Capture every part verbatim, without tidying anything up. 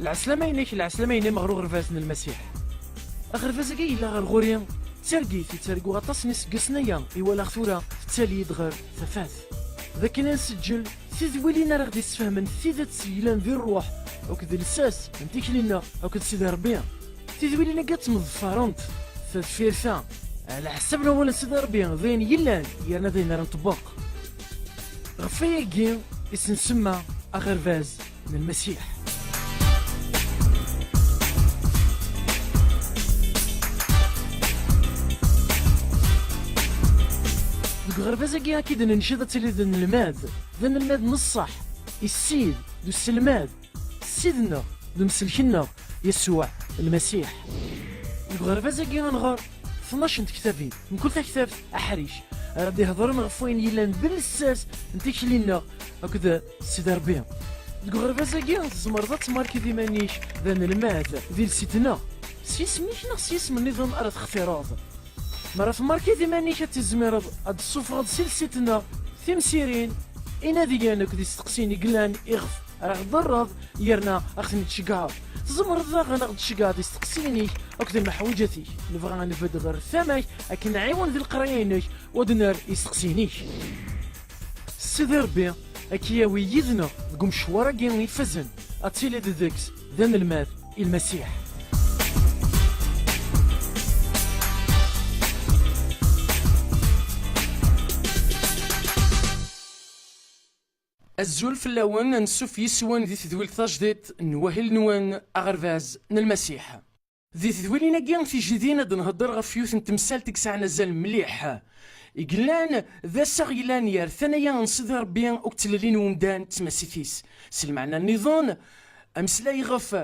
Lɛeslama-inek, lɛeslama-inem ɣer uɣerbaz n Lmasiḥ. Aɣerbaz-agi yella ɣer ɣur-i d targit i ttarguɣ aṭas n yiseggasen aya i walaɣ tura tettali-d ɣer tafat. D akken ad nseǧǧel tidwilin ara ɣ-d-issefhmen tidet yellan di ṛṛuḥ akked lsas n tikli-nneɣ akked Sidi Ṛebbi. Tidwilin-agi ad temḍeffarent tadfirt-a ɛla ḥsab n wawal n Sidi Ṛebbi, d ayen yellan yerna d ayen ara nṭebbeq. Ɣef wayagi i s-nsemma aɣerbaz n Lmasiḥ. Deg uɣerbaz-agi ad k-id-nenced ad tiliḍ d anelmad, d anelmad n ṣṣeḥ, i Ssid, d uselmad, Ssid-nneɣ, d umselk-nneɣ, Yasuɛ Lmasiḥ. Deg uɣerbaz-agi ad nɣer tnac n tektabin, mkul taktabt aḥric, ara d-ihedṛen ɣef wayen yellan d lsas n tikli-nneɣ akked Sidi Ṛebbi. Deg uɣerbaz-agi tzemreḍ ad tmarkiḍ iman-ik d anelmad di lsit-nneɣ, s yisem-ik neɣ s yisem nniḍen ara textireḍ. Mi ara tmarkiḍ iman-ik ad tizmireḍ ad d-tessufɣeḍ si lsit-nneɣ timsirin, inadiyen akked isteqsiyen i yellan iɣef ara ɣ-d-terreḍ yerna ad ɣ-ten-id-tceggɛeḍ. Tzemreḍ daɣen ad ɣ-d-tceggɛeḍ isteqsiyen-ik akked lmeḥwaǧat-ik. Nebɣa ad nbedd ɣer tama-k akken nɛiwen di leqraya-inek u ad nerr isteqsiyen-ik. Sidi Ṛebbi ad k-yawi yid-neɣ deg umecwar-agi ifazen, ad tiliḍ deg-s d anelmad i Lmasiḥ. Azul fell-awen, ansuf yis-wen di tedwilt tajdiṭ n wahil-nwen aɣerbaz n Lmasiḥ. Di tedwilin-agi tijdidin ad d-nhedder ɣef yiwet n temsalt i yesɛan azal mliḥ, i yellan d asaɣ yellan gar tanaya n Sidi Ṛebbi akked tlelli n umdan d tmasit-is. S lmeɛna nniḍen, ameslay ɣef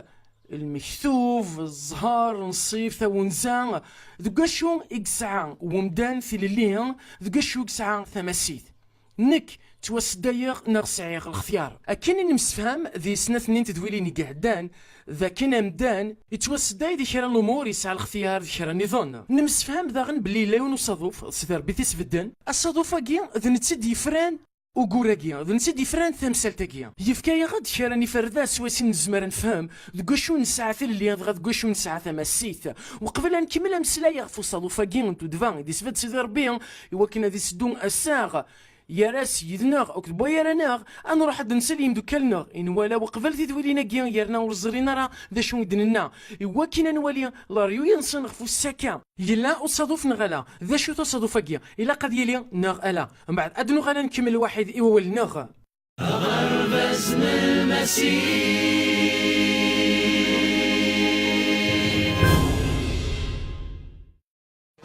lmektub, zzher, nnṣib, tawenza, deg wacu i yesɛa umdan tilelli, deg wacu i yesɛa tamasit. Nekk ttwaseddayeɣ neɣ sɛiɣ lextyar. Akken i nemsefham di snat-nni n tedwilin i iɛeddan, d akken amdan yettwasedday di kra n umur, yesɛa lextyar di kra nniḍen. Nemsefham daɣen belli yella yiwen usaḍuf, d Sidi Ṛebbi i t-isbedden. Asaḍuf-agi d netta i d-yefran ugur-agi, d netta i d-yefran tamsalt-agi. Yefka-yaɣ-d kra n iferda swayes i nezmer ad nefhem deg wacu nesɛa tilelli, dɣa deg wacu nesɛa tamasit. Uqbel ad nkemmel ameslay ɣef usaḍuf-agi n tuddba i d-isbedd Sidi Ṛebbi, iwakken ad iseddu assaɣ, gar-as yid-neɣ akked wayar-aneɣ, ad nruḥ ad nsel i yimeddukal-nneɣ i nwala uqbel tidwilin-agi, yerna ur ẓrin ara d acu i d-nenna, iwakken ad nwali leryuy-nsen ɣef ussaka. Yella usaḍuf neɣ ala? D acu-t usaḍuf-agi? Ilaq ad yili neɣ ala? Mbeɛd ad nuɣal ad nkemmel waḥid i wawal-nneɣ. Aɣerbaz n Lmasiḥ.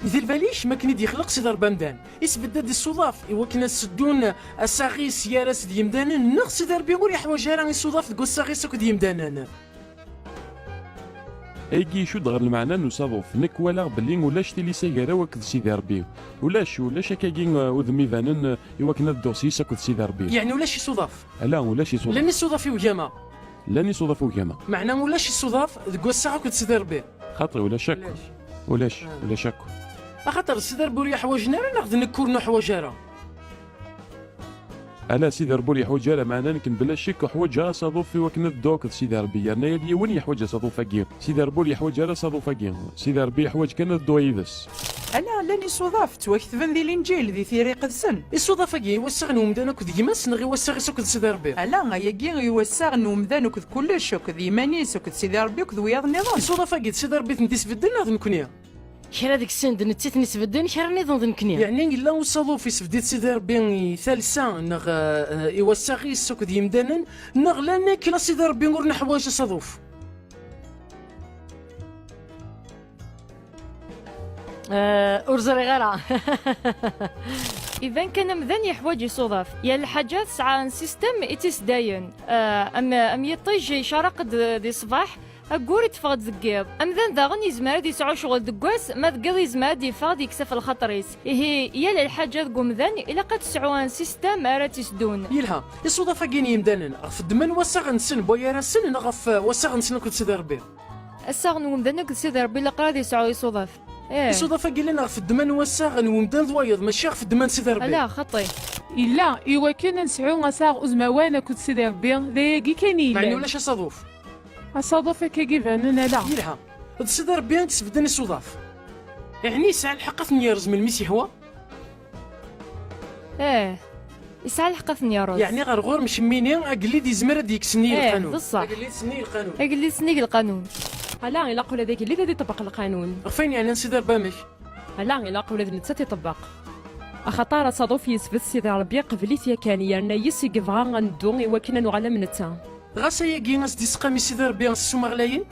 Di lbal-ik, mi akken i d-yexleq Sidi Ṛebbi amdan, isbedd-d isuḍaf i wakken ad seddun assaɣ-is gar-as d yemdanen, neɣ Sidi Ṛebbi ur yeḥwaǧ ara isuḍaf deg wassaɣ-is akked yemdanen? Ayagi icudd ɣer lmeɛna n usaḍuf. Nekk walaɣ belli ulac tilisa gar-aw akked Sidi Ṛebbi. Ulac, ulac akkagi, uh, udem ibanen, uh, i wakken ad dduɣ s yis akked Sidi Ṛebbi. Yeɛni ulac isuḍaf? Ala, ulac isuḍaf. Llan isuḍaf i ugama? Llan isuḍaf i ugama. Meɛna ulac isuḍaf deg wassaɣ akked Sidi Ṛebbi? Xaṭi, ulac akk. Ulac. Ulac, ah, ulac akk. Axaṭer Sidi Ṛebbi ur yeḥwaǧen ara neɣ d nekk ur nuḥwaǧ ara? Ala, Sidi Ṛebbi ur yeḥwaǧ ara, meɛna nekk bla ccek uḥwaǧeɣ asaḍuf i wakken ad dduɣ akked Sidi Ṛebbi, yerna yal yiwen yeḥwaǧ asaḍuf-agi. Sidi Ṛebbi ur yeḥwaǧ ara asaḍuf-agi. Sidi Ṛebbi yeḥwaǧ kan ad dduɣ yid-s. Ala, llan isuḍaf ttwaketben di Linǧil, di Tira Iqedsen. Isuḍaf-agi i wassaɣ n umdan akked gma-s neɣ i wassaɣ-is akked Sidi Ṛebbi? Ala, ayagi i wassaɣ n umdan akked kullec, akked yiman-is, akked Sidi Ṛebbi, akked wiyaḍ nniḍen. Isuḍaf-agi d Sidi Ṛebbi i ten-d-isbedden neɣ d nekni? Kra deg-sen d netta i ten-isbedden, kra nniḍen d nekni. Yeɛni yella usaḍuf isbedd-it Sidi Ṛebbi i talsa neɣ, eh, i wassaɣ-is akked yimdanen, neɣ llan akken a Sidi Ṛebbi ur neḥwaǧ asaḍuf? Eh, ur ẓriɣ ara. Iban kan amdan yeḥwaǧ isuḍaf. Yal lḥaǧa tesɛa n sistem i tt-isdayen. Eh, am, am yiṭij icerreq-d di ṣṣbeḥ, aggur itteffeɣ-d deg yiḍ. Amdan daɣen yezmer ad yesɛu ccɣel deg wass, ma deg yiḍ yezmer ad d-yeffeɣ ad yekkes ɣef lxaṭer-is. Ihi, yal lḥaǧa deg umdan ilaq ad tesɛu un système ara tt-isdun. Yelha. Isuḍaf-agi n yimdanen, ɣef ddemma n wassaɣ-nsen n wayar-asen neɣ ɣef, eh, wassaɣ-nsen akked Sidi Ṛebbi? Assaɣ n umdan akked Sidi Ṛebbi ilaq ara ad yesɛu isuḍaf. Eh. Isuḍaf-agi llan ɣef ddemma n wassaɣ n umdan d wayeḍ, mačči ɣef ddemma n Sidi Ṛebbi. Ala, xaṭi. Yella, i wakken ad nesɛu assaɣ uzmawan akked Sidi Ṛebbi, d ayagi kan i yellan. Meɛna ulac asaḍuf. Asaḍuf akka i ibanen ala. Yelha. D Sidi Ṛebbi i yesbedden isuḍaf. Ɛni yesɛa lḥeqq ad ten-yerẓ melmi s-yehwa? Ih, yesɛa lḥeqq ad ten-yerẓ. Yeɛni ɣer ɣur-m kemmini, agellid yezmer ad d-yekkes nnig lqanun? Ih, d ṣṣeḥ. Agellid sennig lqanun. Agellid sennig lqanun. Ala, ilaq ula d agellid ad iṭebbeq lqanun. Ɣef wayen yeɛnan Sidi Ṛebbi amek? Ala, ilaq ula d netta ad t-iṭebbeq. Axaṭer asaḍuf yesbedd Sidi Ṛebbi qbel-it yakan, yerna yes i yebɣa ad neddu i wakken ad nuɣal am netta. Ɣas ayagi a s-d-isqami Sidi Ṛebbi s ssuma ɣlayen?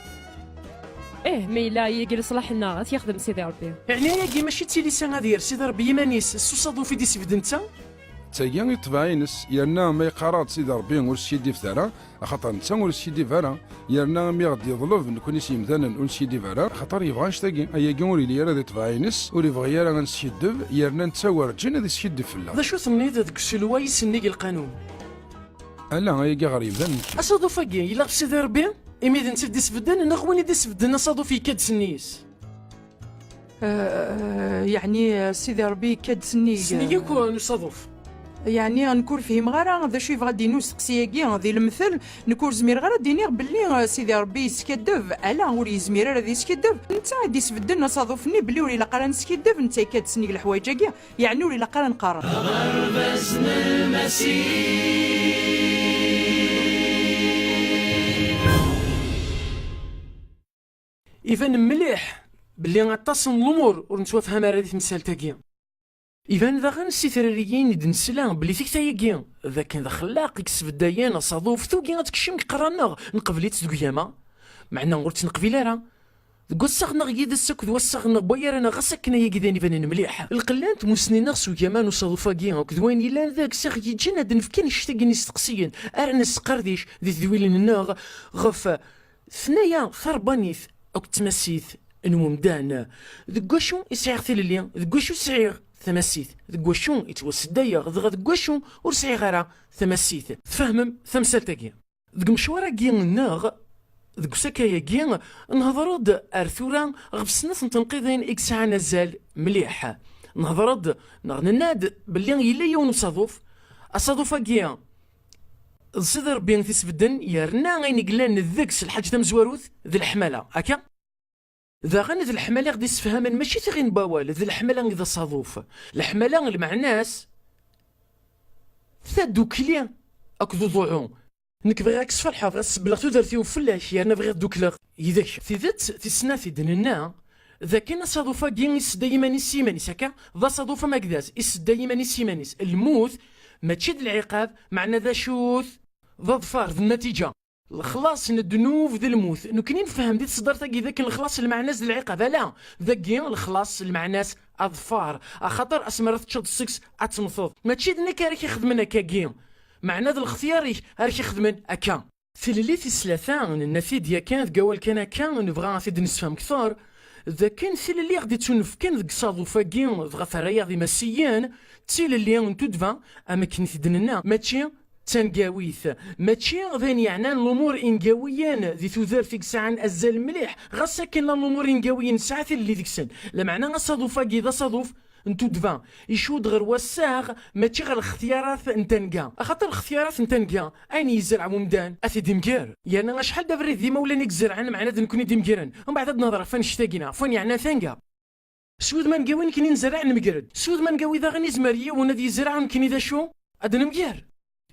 Ih, ma yella ayagi leṣlaḥ-nneɣ, ad t-yexdem Sidi Ṛebbi. Yeɛni ayagi mačči d tilisa ad yerr Sidi Ṛebbi iman-is s usaḍuf i d-isbedd netta? D tagi i ṭṭbeɛ-ines, yerna ma yeqqar-aɣ-d Sidi Ṛebbi ur skiddibet ara, axaṭer netta ur yeskiddib ara, yerna mi ɣ-d-yeḍleb nekkni s yemdanen ur neskiddib ara, axaṭer yebɣa annect-agi. Ayagi ur yelli ara di ṭṭbeɛ-ines, ur yebɣi ara ad neskiddeb, yerna netta werǧin ad iskiddib fell-aɣ. D acu tenniḍ deg uselway sennig lqanun? Ala, ayagi ɣer yemdanen. Asaḍuf-agi yella ɣef Sidi Ṛebbi? Imi d netta i d-isbedden, neɣ win i d-isbedden asaḍuf yekka-d sennig-s? Eh, yeɛni, eh, Sidi Ṛebbi yekka-d sennig, sennig akk n usaḍuf. Yeɛni, nekk ur fhimeɣ ara d acu yebɣa ad d-yini usteqsi-agi di lemtel. Nekk ur zmireɣ ara ad d-iniɣ belli, eh, Sidi Ṛebbi yeskaddeb. Ala, ur yezmir ara ad yeskaddeb. Netta i d-isbedden asaḍuf-nni belli ur ilaq ara ad neskaddeb, netta yekka-d sennig leḥwayeǧ-agi. Yeɛni ur ilaq ara nqarren. Aɣerbaz n Lmasiḥ. Iban mliḥ belli aṭas n lumuṛ ur nettwafham ara di temsalt-agi. Iban daɣen s titririyin i d-nesla belli tikta-agi d akken d axellaq i yesbeddayen asaḍuf, tugi ad tekcem deg iqerra-nneɣ, nqebel-itt deg ugama, meɛna ur tt-neqbil ara. Deg wassaɣ-nneɣ yid-s akked wassaɣ-nneɣ n wayar-nneɣ, ɣas akken ayagi d ayen ibanen mliḥ. Lqella n tmussni-nneɣ s ugama n usaḍuf-agi akked wayen yellan deg-s i ɣ-yeǧǧan ad d-nefk annect-agi n yisteqsiyen ara nesqerdic di tedwilin-nneɣ ɣef tnaya taṛebbanit akked tmasit n wemdan. Deg wacu i sɛiɣ tilelli, deg wacu sɛiɣ tamasit, deg wacu i ttwaseddayeɣ, dɣa deg wacu ur sɛiɣ ara tamasit. Tfehmem tamsalt-agi? Deg umecwar-agi-nneɣ, deg usakay-agi, nhedṛ-d ar tura ɣef snat n tenqiḍin i yesɛan azal mliḥ. Nhedṛ-d, neɣ nenna-d, belli yella yiwen usaḍuf. Asaḍuf-agi d Sidi Ṛebbi i t-isbedden, yerna ayen i yellan deg-s lḥaǧa tamezwarut d leḥmala, akka? Daɣen d leḥmala i ɣ-d-issefhamen, mačči tiɣin n wawal, d leḥmala i d asaḍuf. Leḥmala lmeɛna-s tadukli akked uḍuɛu. Nekk bɣiɣ ad k-sferḥeɣ, bɣiɣ ad sbelleɣ tudert-iw fell-ak, yerna bɣiɣ ad dukleɣ yid-k. Tidet, tis snat i d-nenna, d akken asaḍuf-agi isedday iman-is s yiman-is, akka? D asaḍuf amagdaz, isedday iman-is s yiman-is. Lmut mačči d lɛiqab, meɛna d acu-t? D aḍfar, d nnatiǧa. Lexlaṣ n ddnub d lmut. Nekkni nefhem di tseddart-agi d akken lexlaṣ lmeɛna-s d lɛiqab. Ala, dagi lexlaṣ lmeɛna-s aḍfar. Axaṭer asmi ara teččeḍ seg-s, ad temmteḍ. Mačči d nekk ara k-ixedmen akkagi. Meɛna d lextyar-ik ara k-ixedmen akka. Tilelli tis tlata, nenna-t-id yakan deg awal kan akka, nebɣa ad t-id-nessefhem kter, d akken tilelli i ɣ-d-ittunefken deg usaḍuf-agi, dɣa terra-yaɣ d imasiyen, d tilelli n tuddba, am akken i t-id-nenna, mačči d tangawit, mačči d ayen yeɛnan lumuṛ ingawiyen di tudert i yesɛan azal mliḥ, ɣas akken llan lumuṛ ingawiyen nesɛa tilelli deg-sen, lameɛna asaḍuf-agi d asaḍuf n tuddba, icudd ɣer wassaɣ, mačči ɣer lextyarat n tanga. Axaṭer lextyarat n tanga, ayen yezreɛ umdan, ad t-id-imger. Yerna acḥal d abrid d imawlan i izerɛen, meɛna d nekkni i d-imegren. Mbeɛd ad nehḍer ɣef annect-agi neɣ ɣef wayen yeɛnan tanga. S wudem angawi nekkni nezreɛ, nemger-d. S wudem angawi daɣen izmer yiwen ad yezreɛ, nekkni d acu? Ad nemger.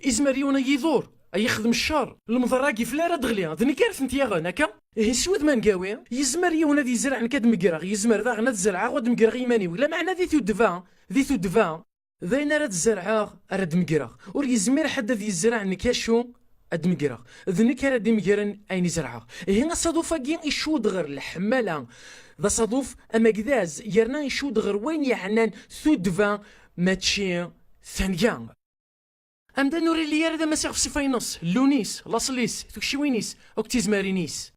Izmer yiwen ad yiḍur, ad yexdem ccer. Lemḍerra-agi fell-i ara d-ɣli, d nekk ara tent-yaɣen, akka? Ihi s wudem angawi, yezmer yiwen ad yezreɛ nekk ad megreɣ, yezmer daɣen ad zerɛeɣ u ad megreɣ i yiman-iw. Lameɛna di tuddba, di tuddba, d ayen ara d-zerɛeɣ ara d-megreɣ. Ur yezmir ḥedd ad yezreɛ nekk acu ad megreɣ. D nekk ara d-imegren ayen i zerɛeɣ. Ihi asaḍuf-agi icudd ɣer leḥmala. D asaḍuf amagdaz, yerna icudd ɣer wayen yeɛnan tuddba, mačči tanga. Amdan ur illi ara d amasiɣ ɣef ṣṣifa-ines, llun-is, laṣel-is, tukciwin-is, akked tizmarin-is.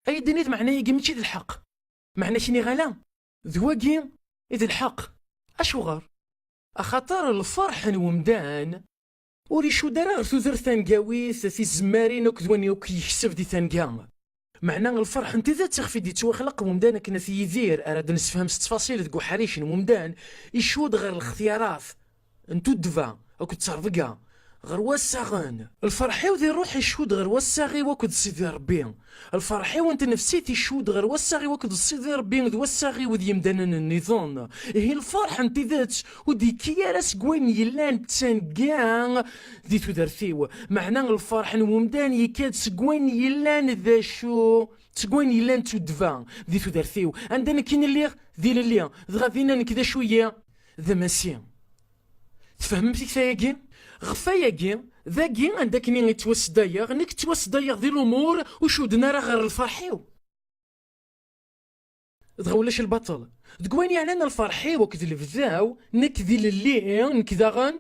Ay ddin-it, meɛna-yagi mačči d lḥeqq. Meɛna k-nniɣ ala, d wagi i d lḥeqq. Acuɣer? Axaṭer lferḥ n wemdan ur icudd ara ɣer tudert tangawit, tizemmarin akked wayen akk yekseb di tanga. Meɛna lferḥ n tidet ixef i d-yettwaxleq wemdan akken ad t-yidir, ara d-nessefhem s ttfaṣil deg uḥric n wemdan, icudd ɣer lextyarat n tuddba akked ttrebga, Ɣer wassaɣen. Lferḥ-iw di ṛṛuḥ icudd ɣer wassaɣ-iw akked Sidi Ṛebbi. Lferḥ-iw n tnefsit icudd ɣer wassaɣ-iw akked Sidi Ṛebbi d wassaɣ-iw d yimdanen nniḍen. Ihi lferḥ n tidet ur d-yekki ara seg wayen yellan d tanga di tudert-iw. Meɛna lferḥ n wemdan yekka-d seg wayen yellan d acu? Seg wayen yellan d tuddba di tudert-iw. Anda nekkin lliɣ d ilelli, dɣa dinna nekk d acu-yi? D amasi. Tfehmem tikta-yagi? Ɣef wayagi, dagi anda akken i ttwasdayeɣ, nekk ttwasdayeɣ di lumuṛ ur cudden ara ɣer lferḥ-iw. Dɣa ulac lbaṭel. Deg wayen yeɛnan lferḥ-iw akked lebda-w, nekk d ilelli, nekk daɣen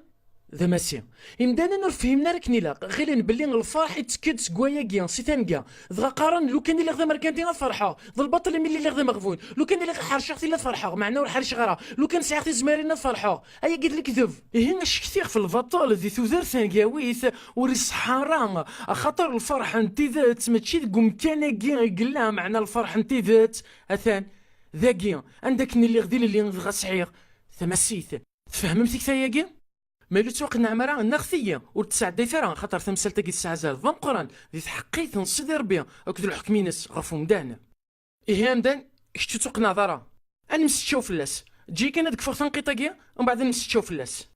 d amasi. Imdanen ur fhimen ara akken ilaq, ɣilen belli lferḥ ittekk-d seg wayagi, si tanga. Dɣa qqaren, lukan iliɣ d amerkanti ad ferḥeɣ. D lbaṭel imi lliɣ d ameɣbun. Lukan iliɣ ḥerceɣ tili ad ferḥeɣ, meɛna ur ḥerceɣ ara. Lukan sɛiɣ tizmarin ad ferḥeɣ. Ayagi d lekdeb. Ihi acektiɣ f lbaṭel di tudert tangawit ur iṣeḥḥa ara, axaṭer lferḥ n tidet mačči deg umkan-agi i yella, meɛna lferḥ n tidet atan dagi, anda akken lliɣ d ilelli dɣa sɛiɣ tamasit. Tfehmem tikta-yagi? Ma yella ur ttwaqennɛem ara, nnaɣet-iyi, ur d-tesɛeddayet ara, axaṭer tamsalt-agi tesɛa azal d ameqqran di tḥeqqit n Sidi Ṛebbi akked lḥekm-ines ɣef umdan. Ihi amdan, kečč ur ttwaqennɛeḍ ara. Ad nemseččaw fell-as. Eǧǧ-iyi kan ad kfuɣ tanqiṭ-agi, umbeɛd ad nemseččaw fell-as.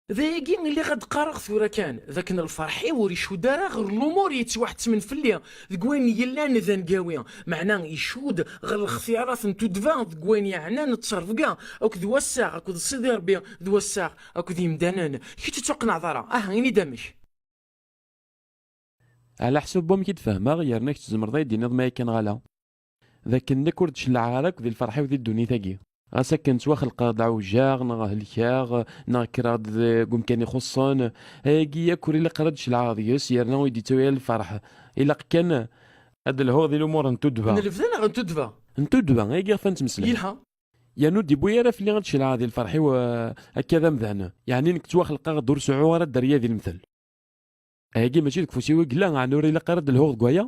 D ayagi i lliɣ ad d-qqareɣ tura kan, d akken lferḥ-iw ur icudd ara ɣer lumuṛ yettwaḥettmen fell-i, deg wayen yellan d angawi, meɛna icudd ɣer lextiyarat n tuddba, deg wayen yeɛnan ttrebga akked wassaɣ akked Sidi Ṛebbi d wassaɣ akked yimdanen. Kečč ur ttwaqennɛeḍ ara. Aha, ini-d amek. Ɛla ḥsab wamek i d-fehmeɣ, yerna kečč tzemreḍ ad yi-d-tiniḍ ma yakan neɣ ala. D akken nekk ur d-celɛeɣ ara akk di lferḥ-iw di ddunit-agi. Ɣas akken ttwaxelqeɣ-d ɛewjaɣ, neɣ helkeɣ, neɣ kkreɣ-d deg umkan ixuṣṣen, ayagi yakk ur ilaq ara ad d-celɛeɣ deg-s, yerna ur yi-d-yettawi ara lferḥ. Ilaq kan ad d-lhuɣ di lumuṛ n tuddba. N lebda neɣ n tuddba? N tuddba, ayagi ɣef ad nettmeslay. Yelha. Yerna ur d-yewwi ara fell-i ad d-celɛeɣ di lferḥ-iw, eh, akka d amdan. Yeɛni nekk ttwaxelqeɣ-d ur seɛɛuɣ ara dderya di lemtel. Ayagi mačči deg ufus-iw i yella, ɛni ur ilaq ara ad d-lhuɣ deg waya?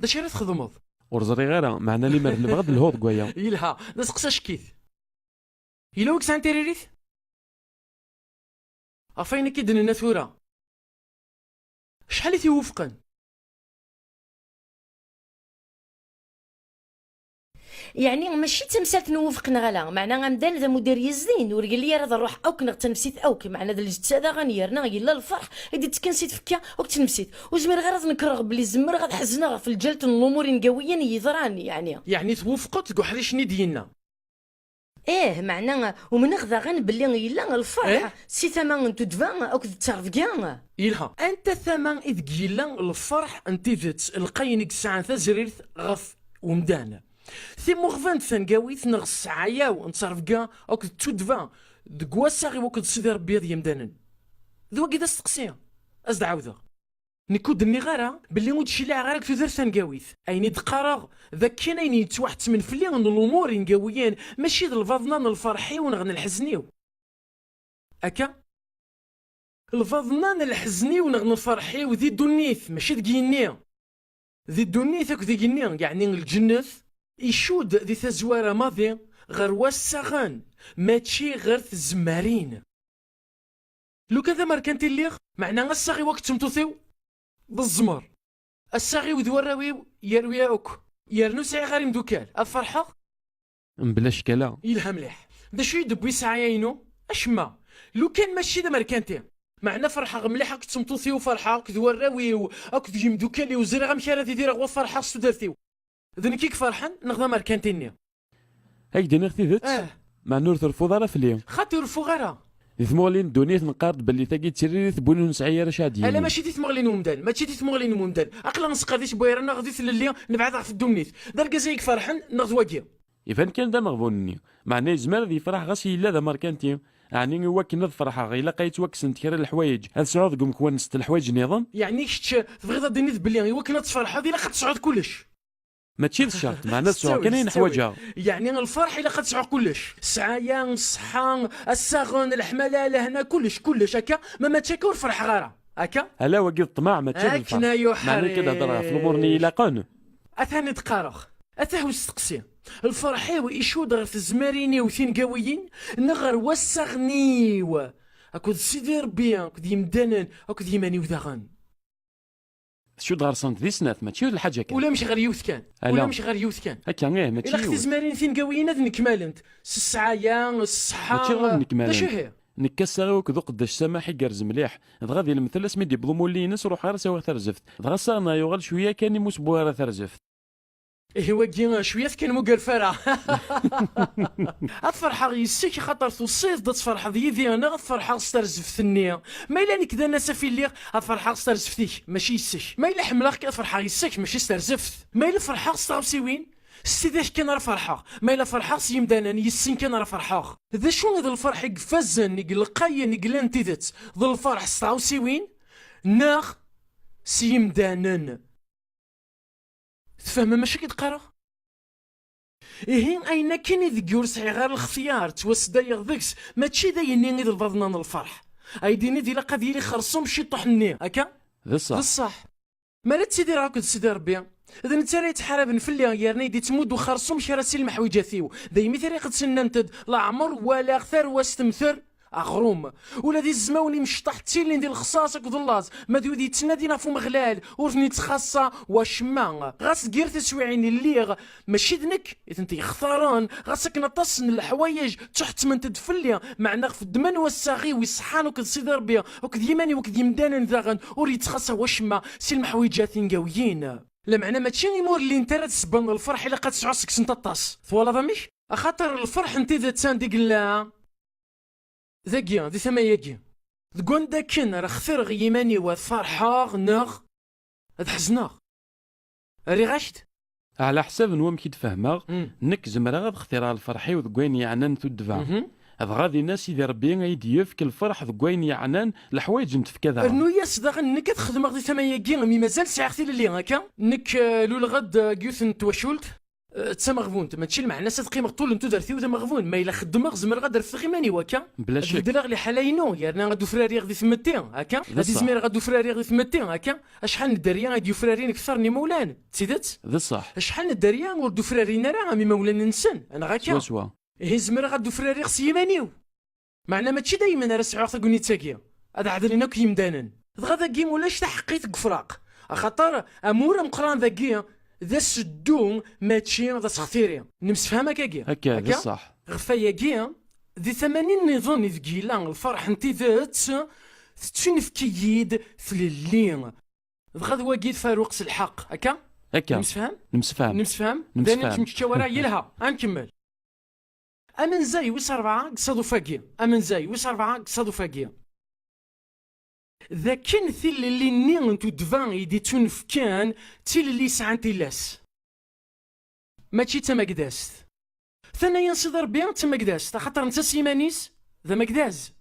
D acu ara txedmeḍ? Ur ẓriɣ ara, meɛna limer nebɣa ad d-lhuɣ deg waya. Yelha, d aseqsi acek-it. Yella wi yesɛan tiririt? Ɣef wayen akka i d-nenna tura. Acḥal i t-iwufqen? Yeɛni, mačči d tamsalt n uwefq neɣ ala, meɛna amdan d amuddir yezdin, ur yelli ara d ṛṛuḥ akk neɣ d tanefsit akk, meɛna d lǧetta daɣen, yerna yella lferḥ i d-ittekken si tfekka akk d tnefsit. Ur zmireɣ ara ad nekreɣ belli zemreɣ ad ḥezneɣ ɣef lǧalt n lumuṛ ingawiyen yeḍran, yeɛni. Yeɛni twufqeḍ deg uḥric-nni d-yenna? Ih, meɛna umneɣ daɣen belli yella lferḥ, eh, si tama n tuddba akked ttrebga. Yelha. Anta tama i deg yella lferḥ n tidet, lqayen i yesɛan tazrirt ɣef umdan? Timuɣbent tangawit neɣ ssɛaya-w n ttrebga akked tuddba deg wassaɣ-iw akked Sidi Ṛebbi d yimdanen? D wagi d asteqsi. Ad s-d-ɛawdeɣ. Nekk ur d-nniɣ ara belli ur d-cliɛeɣ ara deg tudert tangawit. Ayen i d-qqareɣ d akken ayen yettwaḥettmen fell-i n lumuṛ ingawiyen mačči d lbaḍna n lferḥ-iw neɣ n lḥezn-iw. Akka? Lbaḍna n lḥezn-iw neɣ n lferḥ-iw di ddunit, mačči deg yigenni. Di ddunit akked igenni, yeɛni lǧennet, icudd di tazwara maḍi ɣer wassaɣen, mačči ɣer tzemmarin. Lukan d amerkanti lliɣ, meɛna assaɣ-iw akked tmeṭṭut-iw d zzmer. Assaɣ-iw d warraw-iw yerwi akk. Yernu sɛiɣ ara imdukal. Ad ferḥeɣ? Mebla ccek ala. Yelha mliḥ. D acu i d-tewwi ssɛaya-inu? Acemma. Lukan mačči d amerkanti. Meɛna ferḥeɣ mliḥ akked tmeṭṭut-iw, ferḥeɣ akked warraw-iw, akked yimdukal-iw, ẓriɣ amek ara d-idireɣ wa ferḥeɣ s tudert-iw. D nekk i iferḥen neɣ d amerkanti-nni? Ad k-d-iniɣ tidet? Ah. Meɛna ur treffuḍ ara fell-i. Xaṭi ur reffuɣ ara. Di tmuɣli n ddunit neqqar-d belli tagi d tiririt n win ur nesɛi ara acu ad d-yini. Ala mačči di tmuɣli n umdan, mačči di tmuɣli n umdan. Aql-aɣ nesqerdec wayra-nneɣ di tlelli, nebɛed ɣef ddunit. D argaz ay iferḥen neɣ d wagi? Iban kan d ameɣbun-nni. Meɛna yezmer ad yefreḥ ɣas yella d amerkanti. Ɛni i wakken ad ferḥeɣ ilaq ad yettwakksen kra n leḥwayeǧ, ad sɛuɣ deg umekwan-nsent leḥwayeǧ nniḍen? Yeɛni kečč tebɣiḍ ad d-tiniḍ belli i wakken ad tferḥeḍ ilaq ad tesɛuḍ kullec? Mačči d ccerṭ, meɛna ad sɛuɣ kan ayen ḥwaǧeɣ. Yeɛni lferḥ ilaq ad sɛuɣ kullec. Ssɛaya, ṣṣeḥḥa, assaɣen, leḥmala, lehna, kullec, kullec, akka? Ma mačči akka ur ferḥeɣ ara. Akka? Ala, wagi d ṭṭmeɛ, mačči d lferḥ. Akken ay uḥric. Meɛna nekk ad hedreɣ ɣef lumuṛ-nni ilaqen. Atan i d-qqareɣ. Atah usteqsi. Lferḥ-iw icudd ɣer tezmarin-iw tingawiyin neɣ ɣer wassaɣen-iw akked Sidi Ṛebbi, akked yimdanen, akked yiman-iw daɣen. Tcudd ɣer-sent di snat, mačči d lḥaǧa kan. Ulamek ɣer yiwet kan. Ala. Ulamek ɣer yiwet kan. Akka, ih, mačči ilaq yiwet. Tizmarin tingawiyin ad nekmalent. S ssɛaya, s ṣṣeḥḥa, mačči ɣer nekmalent. D acu ihi? Nekk ass-a iw akked uqeddac Samaḥ igerrez mliḥ. Dɣa di lemtel asmi d-yewweḍ umulli-ines, ruḥeɣ ar s-awiɣ tarzeft. Dɣa assaɣ-nneɣ yuɣal cwiya kan imi ur s-wwiɣ ara tarzeft. Ihi wagi, cwiya kan muger fara. Ad ferḥeɣ yis-k, axaṭer tusiḍ-d ad tferḥeḍ yid-i, neɣ ad ferḥeɣ s tarzeft-nni? Ma yella nekk d anas afi lliɣ, ad ferḥeɣ s tarzeft-ik, mačči yis-k. Ma yella ḥemmleɣ-k, ad ferḥeɣ yis-k, mačči s tarzeft. Ma yella ferḥeɣ s tɣawsiwin, s tidak kan ara ferḥeɣ. Ma yella ferḥeɣ s yimdanen, yis-sen kan ara ferḥeɣ. D acu i d lferḥ i ifazen, i ilqayen, i yellan d tidet? D lferḥ s tɣawsiwin, neɣ s yimdanen? Tfehmem acu i d-qqareɣ? Ihi, ayen akken i deg ur sɛiɣ ara lextyar, ttwasdayeɣ deg-s, mačči d ayenni i d lbaḍna n lferḥ. Ay d-iniḍ ilaq ad yili xersum ciṭuḥ-nni, akka? D ṣṣeḥ. D ṣṣeḥ. Mi ara ttidireɣ akked Sidi Ṛebbi, d netta ara yettḥaraben fell-i, yerna i d-ittmuddu xersum kra si lmeḥwiǧat-iw. Daymi tiriqet nnant-d, leɛmer walaɣ tarwa-s temter aɣrum. Ula d izmawen imecṭaḥ ttilin di lexṣaṣ akked llaẓ, ma d wid yettnadin ɣef Umeɣlal, ur ten-ittxaṣṣa wacemma. Ɣas deg yir tiswiɛin i lliɣ, mačči d nekk i tent-yextaren, ɣas akken aṭas n leḥwayeǧ ttuḥettment-d fell-i, meɛna ɣef ddemma n wassaɣ-iw iṣeḥḥan akked Sidi Ṛebbi, akked yiman-iw, akked yimdanen daɣen, ur yettxaṣṣa wacemma si lmeḥwiǧat ingawiyin. Lameɛna mačči imi ur llint ara d ssebba n lferḥ ilaq ad tesɛu seg-sent aṭas. Twalaḍ amek? Axaṭer lferḥ n tidet anda i yella? Dagi, di tama-agi. Deg wanda akken ara xtireɣ i yiman-iw ad ferḥeɣ neɣ ad ḥezneɣ. Rriɣ-ak-d. Ɛla ḥsab n wamek i d-fehmeɣ, mm, nekk zemreɣ ad xtireɣ lferḥ-iw deg wayen yeɛnan tuddba. Mhm. Dɣa dinna Sidi Ṛebbi ay d-yefk lferḥ deg wayen yeɛnan leḥwayeǧ n tfekka daɣen. Rnu-yas daɣen nekk ad xedmeɣ di tama-agi, mi mazal sɛiɣ tilelli, akka? Nekk, eh, luleɣ-d, eh, deg yiwet n twacult, eh, d tameɣbunt, mačči lmeɛna-s ad qqimeɣ ṭul n tudert-iw d ameɣbun, ma yella xeddmeɣ, zemreɣ ad refdeɣ iman-iw, akka? Bla ccek. Ad beddleɣ liḥala-inu, yerna ad ufrariɣ di tmetti, akka? D ṣṣeḥ. Ad izmireɣ ad ufrariɣ di tmetti, akka? Acḥal n dderya i d-yufrarin kter n imawlan, d tidet? D ṣṣeḥ. Acḥal n dderya ur d-ufrarin ara am imawlan-nsen, neɣ akka? Swaswa. Ihi zemreɣ ad d-ufrariɣ s yiman-iw. Meɛna mačči daymen ara sɛuɣ tagnit-agi. Ad ɛedlen akk yimdanen. Dɣa dagi ulac taḥeqqit deg ufraq. Axaṭer amur ameqqran dagi d aseddu mačči d asextiri. Nemsefham akkagi? Akka, d ṣṣeḥ. Ɣef wayagi, di tamanin nniḍen ideg yella lferḥ n tidet, tettunefk-iyi-d tlelli. Dɣa d wagi d Faruq s lḥeqq, akka? Akka. Nemsefham? Nemsefham. Nemsefham? Nemsefham. D ayen ur nettmeččaw ara, yelha. Ad nkemmel. Amenza wis rebɛa deg ṣṣaduf-agi. Amenza wis rebɛa deg ṣṣaduf-agi. D akken tilelli-nni n tuddba i d-ittunefkan d tilelli yesɛan tilas. Mačči d tamagdazt. Tana-yan Sidi Ṛebbi d tamagdazt, axaṭer netta s yiman-is d amagdaz.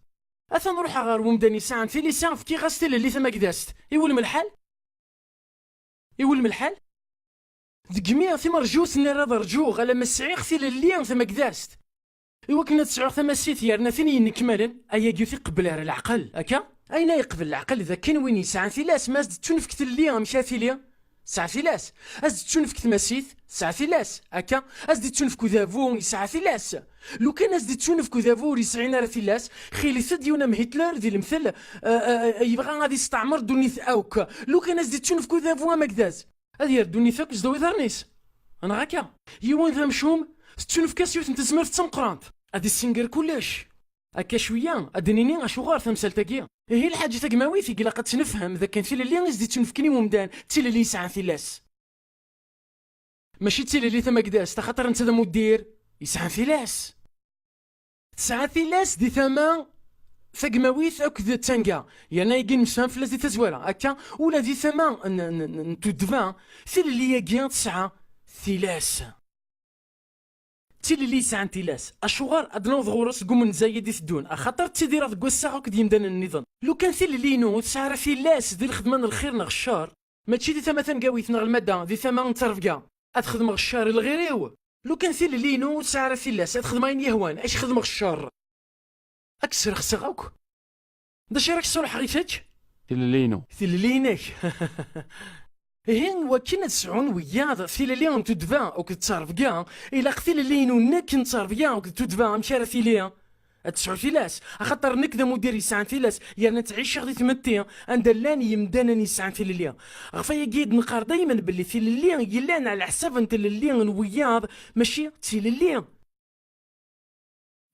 Atan ruḥeɣ ɣer wemdan yesɛan tilisa, fkiɣ-as tilelli tamagdazt. Iwulem lḥal? Iwulem lḥal? Degmi timerjut nni ara ad rǧuɣ alamma sɛiɣ tilelli tamagdazt. Iwakken ad sɛuɣ tamasit yerna tin yennekmalen, ayagi ur t-iqebbel ara leɛqel, akka? Ayen ay iqbel leɛqel d akken win yesɛan tilas, ma as-d-tettunefk tlelli, amek ara tili? Tesɛa tilas. As-d-tettunefk tmasit, tesɛa tilas, akka? As-d-yettunefk udabu, yesɛa tilas. Lukan as-d-yettunefk udabu ur yesɛin ara tilas, xilit-d yiwen am Hitler, di lemtel, eh, eh, eh, yebɣa ad yesteɛmer ddunit akk. Lukan as-d-yettunefk udabu amagdaz, ad yerr ddunit akk zdaw iḍarren-is. Neɣ akka? Yiwen d amcum, tettunefk-as yiwet n tezmert d tameqqrant. Ad issenger kullec. Akka cwiya, ad d-nini acuɣer tamsalt-agi. Ihi lḥaǧa tagmawit i ilaq ad tt-nefhem d akken tilelli i s-d-ittunefken i umdan d tilelli yesɛan tilas. Mačči d tilelli tamagdazt, axaṭer netta d amuddir, yesɛan tilas. Tesɛa tilas di tama tagmawit akked d tanga, yerna ayagi nemsefham fell-as di tazwara. Akka, ula di tama n, n, n, n tuddba, tilelli-agi tesɛa tilas. D tilelli yesɛan tilas. Acuɣer ad naweḍ ɣur-s deg umenza-yi d-iteddun? Axaṭer ttidireɣ deg wassaɣ akked yimdanen nniḍen. Lukan tilelli-inu ur tesɛi ara tilas di lxedma n lxir neɣ ccer, mačči di tama tangawit neɣ lmadda, di tama n ttrebga, ad xedmeɣ ccer i lɣir-iw. Lukan tilelli-inu ur tesɛi ara tilas, ad xedmeɣ ayen yehwan, ad k-xedmeɣ ccer. Ad k-srexseɣ akk. D acu ara k-ṣṣulḥeɣ i kečč? Tilelli-inu. Tilelli-inek. Ihi, wakken ad sɛun wiyaḍ tilelli n tuddba akked ttrebga, ilaq tilelli-inu nekk n ttrebga akked tuddba amek ara tili? Ad tesɛu tilas, axaṭer nekk d amuddir yesɛan tilas, yerna ttɛiceɣ di tmetti anda llan yimdanen yesɛan tilelli. Ɣef ayagi i d-neqqar daymen belli tilelli yellan ɛla ḥsab n tlelli n wiyaḍ, mačči d tilelli.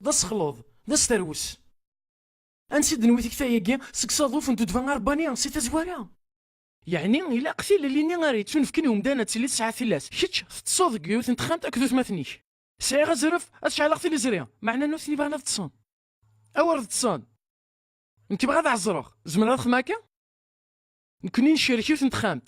D asexluḍ, d asterwes. Ansi d-newwi tikta-agi? Seg usaḍuf n tuddfa aṛebbani, si tazwara. Yeɛni, ilaq tilelli-nni ara yettunefken i umdan ad tili tesɛa tilas. Kečč teṭṭseḍ deg yiwet n texxamt akked utmaten-ik. Sɛiɣ azref ad ceɛleɣ tiliẓri, meɛna nutni bɣan ad ṭṭsen. Awer ṭṭsen! Nekk bɣiɣ ad ɛeẓreɣ. Zemreɣ ad xedmeɣ akka? Nekkni ncerrek yiwet n texxamt.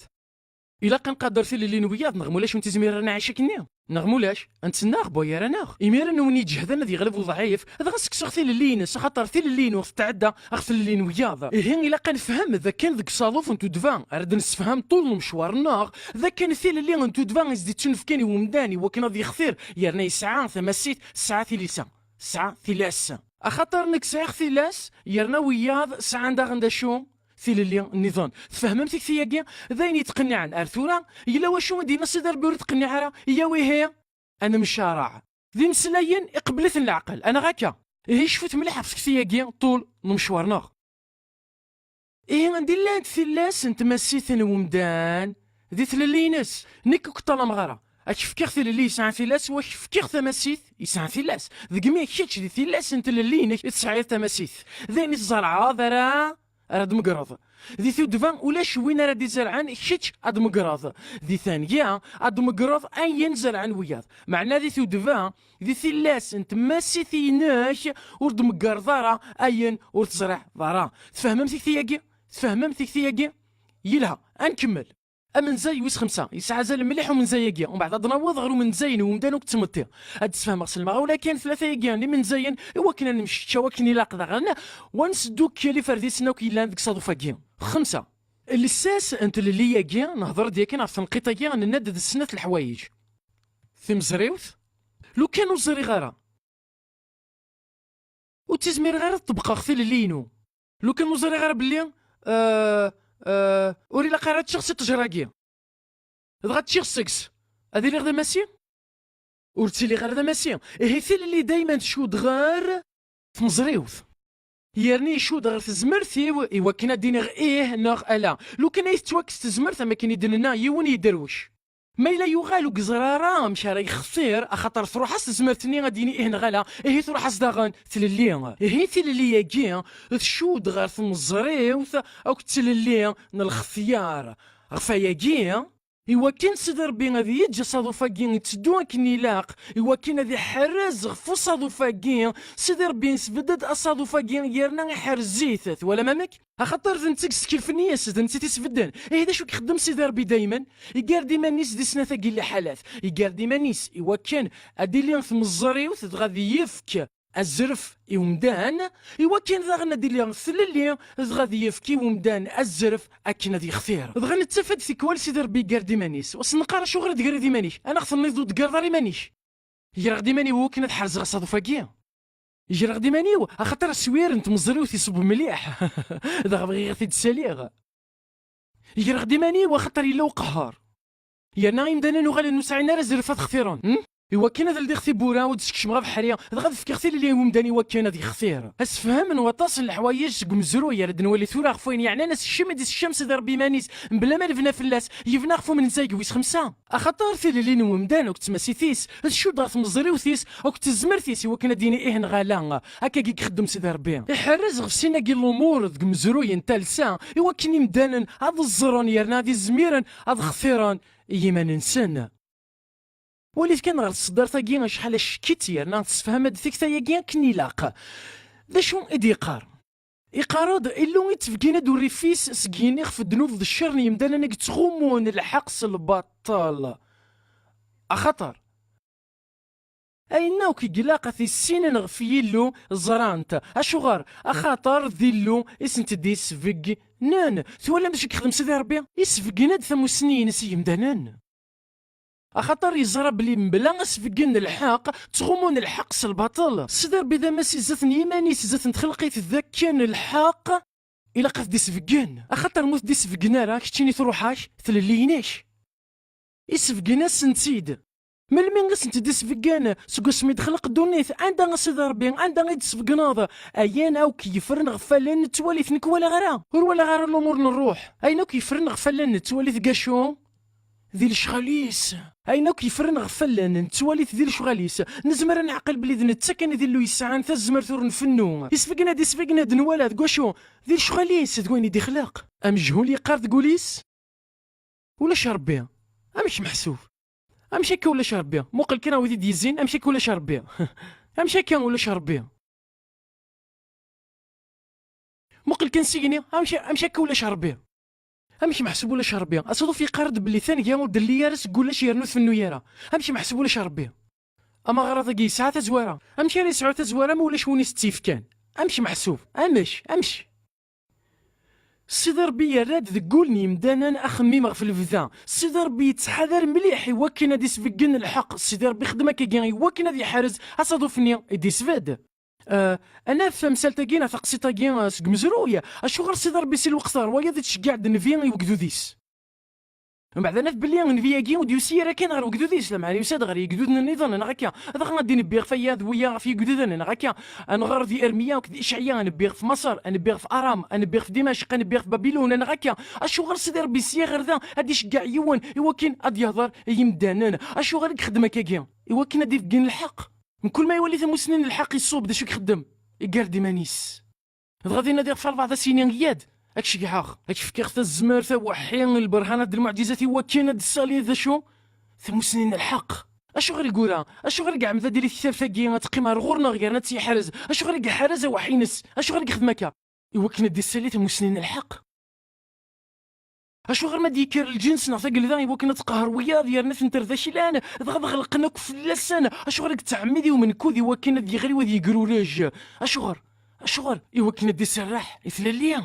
Ilaq ad nqader tilelli n wiyaḍ, neɣ mulac ur nettizmir ara nɛic akkenni. Neɣ mulac, ad nettennaɣ, bwayi ara naɣ. Imiren win iǧehden ad yeɣleb uḍɛif, dɣa ssekseɣ tilelli-ines, axaṭer tilelli-inu tetɛedda ɣef tlelli n wiyaḍ. Ihi ilaq ad nefhem d akken deg usaḍuf n tuddfa ara d-nessefham ṭul n umecwar-nneɣ, d akken tilelli n tuddfa i s-d-ittunefken i umdan i wakken ad yextir yerna yesɛa tamasit, tesɛa tilisa, tesɛa tilas. Axaṭer nekk sɛiɣ tilas, yerna wiyaḍ sɛan daɣen d acu? Tilelli nniḍen. Tfehmem tikti-agi? D ayen yettqenniɛen. Ar tura, yella wacu i d-yenna Sidi Ṛebbi ur yettqenniɛ ara? Yyaw ihi! Ad nemcaṛaɛ. D imeslayen iqebbel-iten leɛqel, anaɣ akka? Ihi cfut mliḥ ɣef tekti-agi ṭul n umecwar-nneɣ. Ihi anda i llant tillas n tmasit n umdan? Di tlelli-ines. Nekk ur k-ṭṭalameɣ ara. Ad k-fkiɣ tilelli yesɛan tilas, u ad k-fkiɣ tamasit yesɛan tilas. Degmi kečč di tillas n tlelli-inek i tesɛiḍ tamasit. D ayen i tzerɛeḍ ara ara d-tmegreḍ. Di tuddfa ulac win ara d-izerɛen, kečč ad d-tmegreḍ. Di tanga ad d-tmegreḍ ayen zerɛen wiyaḍ. Meɛna di tuddfa, di tillas n tmasit-inek ur d-tmegreḍ ara ayen ur teẓriḍ ara. Tfehmem tikti-agi? Tfehmem tikti-agi? Yelha, ad nkemmel. Amenzay wis xemsa, yesɛa azal mliḥ umenzay-agi. Umbeɛd ad naweḍ ɣer umenzay n umdan akked tmetti. Ad d-sfehmeɣ s lemɣawla kan tlata-agi n imenzayen i wakken ad nemceččaw akken ilaq daɣen, wa nesdukkel iferdisen akk yellan deg usaḍuf-agi. Xemsa. Lsas n tlelli-agi, nehder-d yakan ɣef tenqiṭ-agi, nenna-d d snat leḥwayeǧ. Timeẓriwt, lukan ur ẓriɣ ara, ur ttizmireɣ ara ad ṭebbqeɣ tilelli-inu. Lukan ur ẓriɣ ara belli, eh, eh, ur ilaq ara ad ččeɣ si ṭṭejra-agi. Dɣa ččiɣ seg-s. Ad iliɣ d amasi? Ur ttiliɣ ara d amasi. Ihi tilelli dayman tcud ɣer tmeẓriwt. Yerna icud ɣer tezmert-iw i wakken ad d-iniɣ ih neɣ ala. Lukan ay tettwakkes tezmert, am akken i d-nenna, yiwen yedderwec. Ma yella yuɣal ur yeẓri ara amek ara yextir, axaṭer truḥ-as tezmert-nni ad d-yini ih neɣ ala, ihi truḥ-as daɣen tlelli. Ihi tilelli-agi tcud ɣer tmeẓriwt akked tlelli n lextyar. Ɣef wayagi, iwakken Sidi Ṛebbi ad yeǧǧ asaḍuf-agi itteddu akken ilaq, iwakken ad iḥerrez ɣef usaḍuf-agi, Sidi Ṛebbi yesbedd-d asaḍuf-agi yerna iḥerrez-it. Twalam amek? Axaṭer d netta i yeskelfen yes, d netta i t-isbedden. Ihi d acu i ixeddem Sidi Ṛebbi daymen? Iger-d iman-is di snat-agi n liḥalat. Iger-d iman-is iwakken ad d-tili tmeẓriwt dɣa ad yefk azref i umdan, iwakken daɣen ad d-tili tlelli dɣa ad yefk i umdan azref akken ad yextir. Dɣa nettaf-d tikwal Sidi Ṛebbi iger-d iman-is. Ur s-neqqar acuɣer i d-tegriḍ iman-ik, anaɣ tenniḍ ur d-tegreḍ ara iman-ik. Greɣ-d iman-iw i wakken ad ḥerzeɣ asaḍuf-agi. Greɣ-d iman-iw axaṭer aswir n tmeẓriwt iṣubb mliḥ. Dɣa bɣiɣ ad t-id-ssaliɣ. Greɣ-d iman-iw axaṭer yella uqehher. Yerna imdanen uɣalen ur sɛin ara azref ad xtiren. Hmm? Iwakken ad ldiɣ tiwwura, ad d-skecmeɣ abeḥri, dɣa ad fkeɣ tilelli i umdan iwakken ad yextir. Asefhem n waṭas n leḥwayeǧ seg umezruy ara d-nwali tura ɣef wayen yeɛnan asekcem i d-isekcem Sidi Ṛebbi iman-is, mebla ma nebna fell-as, yebna ɣef umenzay wis xemsa. Axaṭer tilelli n umdan akked tmasit-is tcudd ɣer tmeẓriwt-is akked tezmert-is iwakken ad d-yini ih neɣ ala. Akkagi i ixeddem Sidi Ṛebbi. Iḥerrez ɣef sin-agi n lumuṛ deg umezruy n talsa iwakken imdanen ad ẓẓren yerna ad izmiren ad xtiren i yiman-nsen. Walit kan ɣer tseddart-agi acḥal acekkit yerna tessefham-d tikta-agi akken ilaq. D acu i d-yeqqar? Iqqar-d, Illu ittbeggin-d urrif-is seg yini ɣef ddnub d ccer n yemdanen i yettɣummun lḥeqq s lbaṭel. Axaṭer ayen akk i ilaq ad t-issinen ɣef Yillu ẓran-t. Acuɣer? Axaṭer d Illu i sent-d-isbeggnen. Twalam d acu i yexdem Sidi Ṛebbi? Isbeggen-d tamussni-ines i yemdanen. Axaṭer yeẓra belli mebla asbeggen n lḥeqq, ttɣummun lḥeqq s lbaṭel. Sidi Ṛebbi d amas i zdat n yiman-is, zdat n txelqit, d akken lḥeqq ilaq ad t-d-isbeggen. Axaṭer ma ur t-d-isbeggen ara, keččini truḥ-ak tlelli-inek. Isbeggen-asen-tt-id. Melmi i sent-d-isbeggan seg wasmi d-xleq ddunit? Anda a Sidi Ṛebbi? Anda i d-tesbeggneḍ ayen akk yeffren ɣef wallen n ttwalit? Nekk walaɣ ara, ur walaɣ ara lumuṛ n ṛṛuḥ. Ayen akk yeffren ɣef wallen n ttwalit gacu? Di lecɣal-is. Ayen akk yeffren ɣef wallen n ttwalit di lecɣal-is. Nezmer ad neɛqel belli d netta kan i d Illu yesɛan tazmert ur nfennu. Isbeggen-d, isbeggen-d, nwala deg wacu? Di lecɣal-is, d wayen i d-ixleq. Amejhul yeqqar deg wul-is: ulac Ṛebbi. Amek meḥsub? Amek akka ulac Ṛebbi? Muqel kan a wid i d-yezzin, amek akka ulac Ṛebbi? Amek akka ulac Ṛebbi? Muqel kan s igenni, amek, amek akka ulac Ṛebbi? Amek meḥsub ulac Ṛebbi? Asaḍuf yeqqar-d belli tanga ur d-telli ara seg ulac yernu tfennu ara. Amek meḥsub ulac Ṛebbi? Amaɣrad-agi yesɛa tazwara. Amek ara yesɛu tazwara ma ulac win i s-tt-yefkan? Amek meḥsub? Amek? Amek? Sidi Ṛebbi yerra-d deg wul n yimdanen axemmim ɣef lebda. Sidi Ṛebbi yettḥadar mliḥ i wakken ad isbeggen lḥeqq. Sidi Ṛebbi ixdem akkagi i wakken ad yeḥrez asaḍuf-nni i d-isbedd. Ah, ad naf tamsalt-agi neɣ taqsiṭ-agi, ah, seg umezruy. Acuɣer Sidi Ṛebbi si lweqt ɣer wayeḍ i yettceggiɛ-d nnbi i wegdud-is? Mbeɛd ad naf belli nnbi-agi ur d-yusi ara kan ɣer wegdud-is, lameɛna yusa-d ɣer yegduden nniḍen, neɣ akka? Dɣa ad d-inebbi ɣef aya d wiya ɣef yegduden, neɣ akka? Ad nɣer di Irmiya akked Icɛya, ad nebbi ɣef Maṣer, ad nebbi ɣef Aram, ad nebbi ɣef Dimacq, ad nebbi ɣef Babilun, neɣ akka? Acuɣer Sidi Ṛebbi sya ɣer da ad iceggeɛ yiwen i wakken ad d-yehḍer i yimdanen? Acuɣer i ixeddem akkagi? I wakken ad d-ibeggen lḥeqq. Mkul ma iwali tamussni n lḥeqq iṣub, d acu i ixeddem? Iggar-d iman-is. Dɣa dinna diɣ ɣef albaɛḍ as-yini: "Yya-d, ad k-ceggɛeɣ, ad k-fkeɣ tazmert, aweḥḥi, lberhanat d lmuɛǧizat i wakken ad d-tessaliḍ d acu? Tamussni n lḥeqq." Acuɣer i yura? Acuɣer i iɛemmed ad d-tili tektabt-agi ad teqqim ar ɣur-neɣ yerna ad tt-yeḥrez? Acuɣer i yeḥrez aweḥḥi-ines? Acuɣer i yexdem akka? I wakken ad d-issali tamussni n lḥeqq. Acuɣer ma d-yekker lǧens neɣ tagelda i wakken ad tqehher wiyaḍ yerna ad ten-terr d aklan, dɣa ad ɣelqen akk fell-asen? Acuɣer i yettɛemmid i umenkud i wakken ad yeɣli u ad yegrurej? Acuɣer? Acuɣer? I wakken ad d-iserreḥ i tlelli,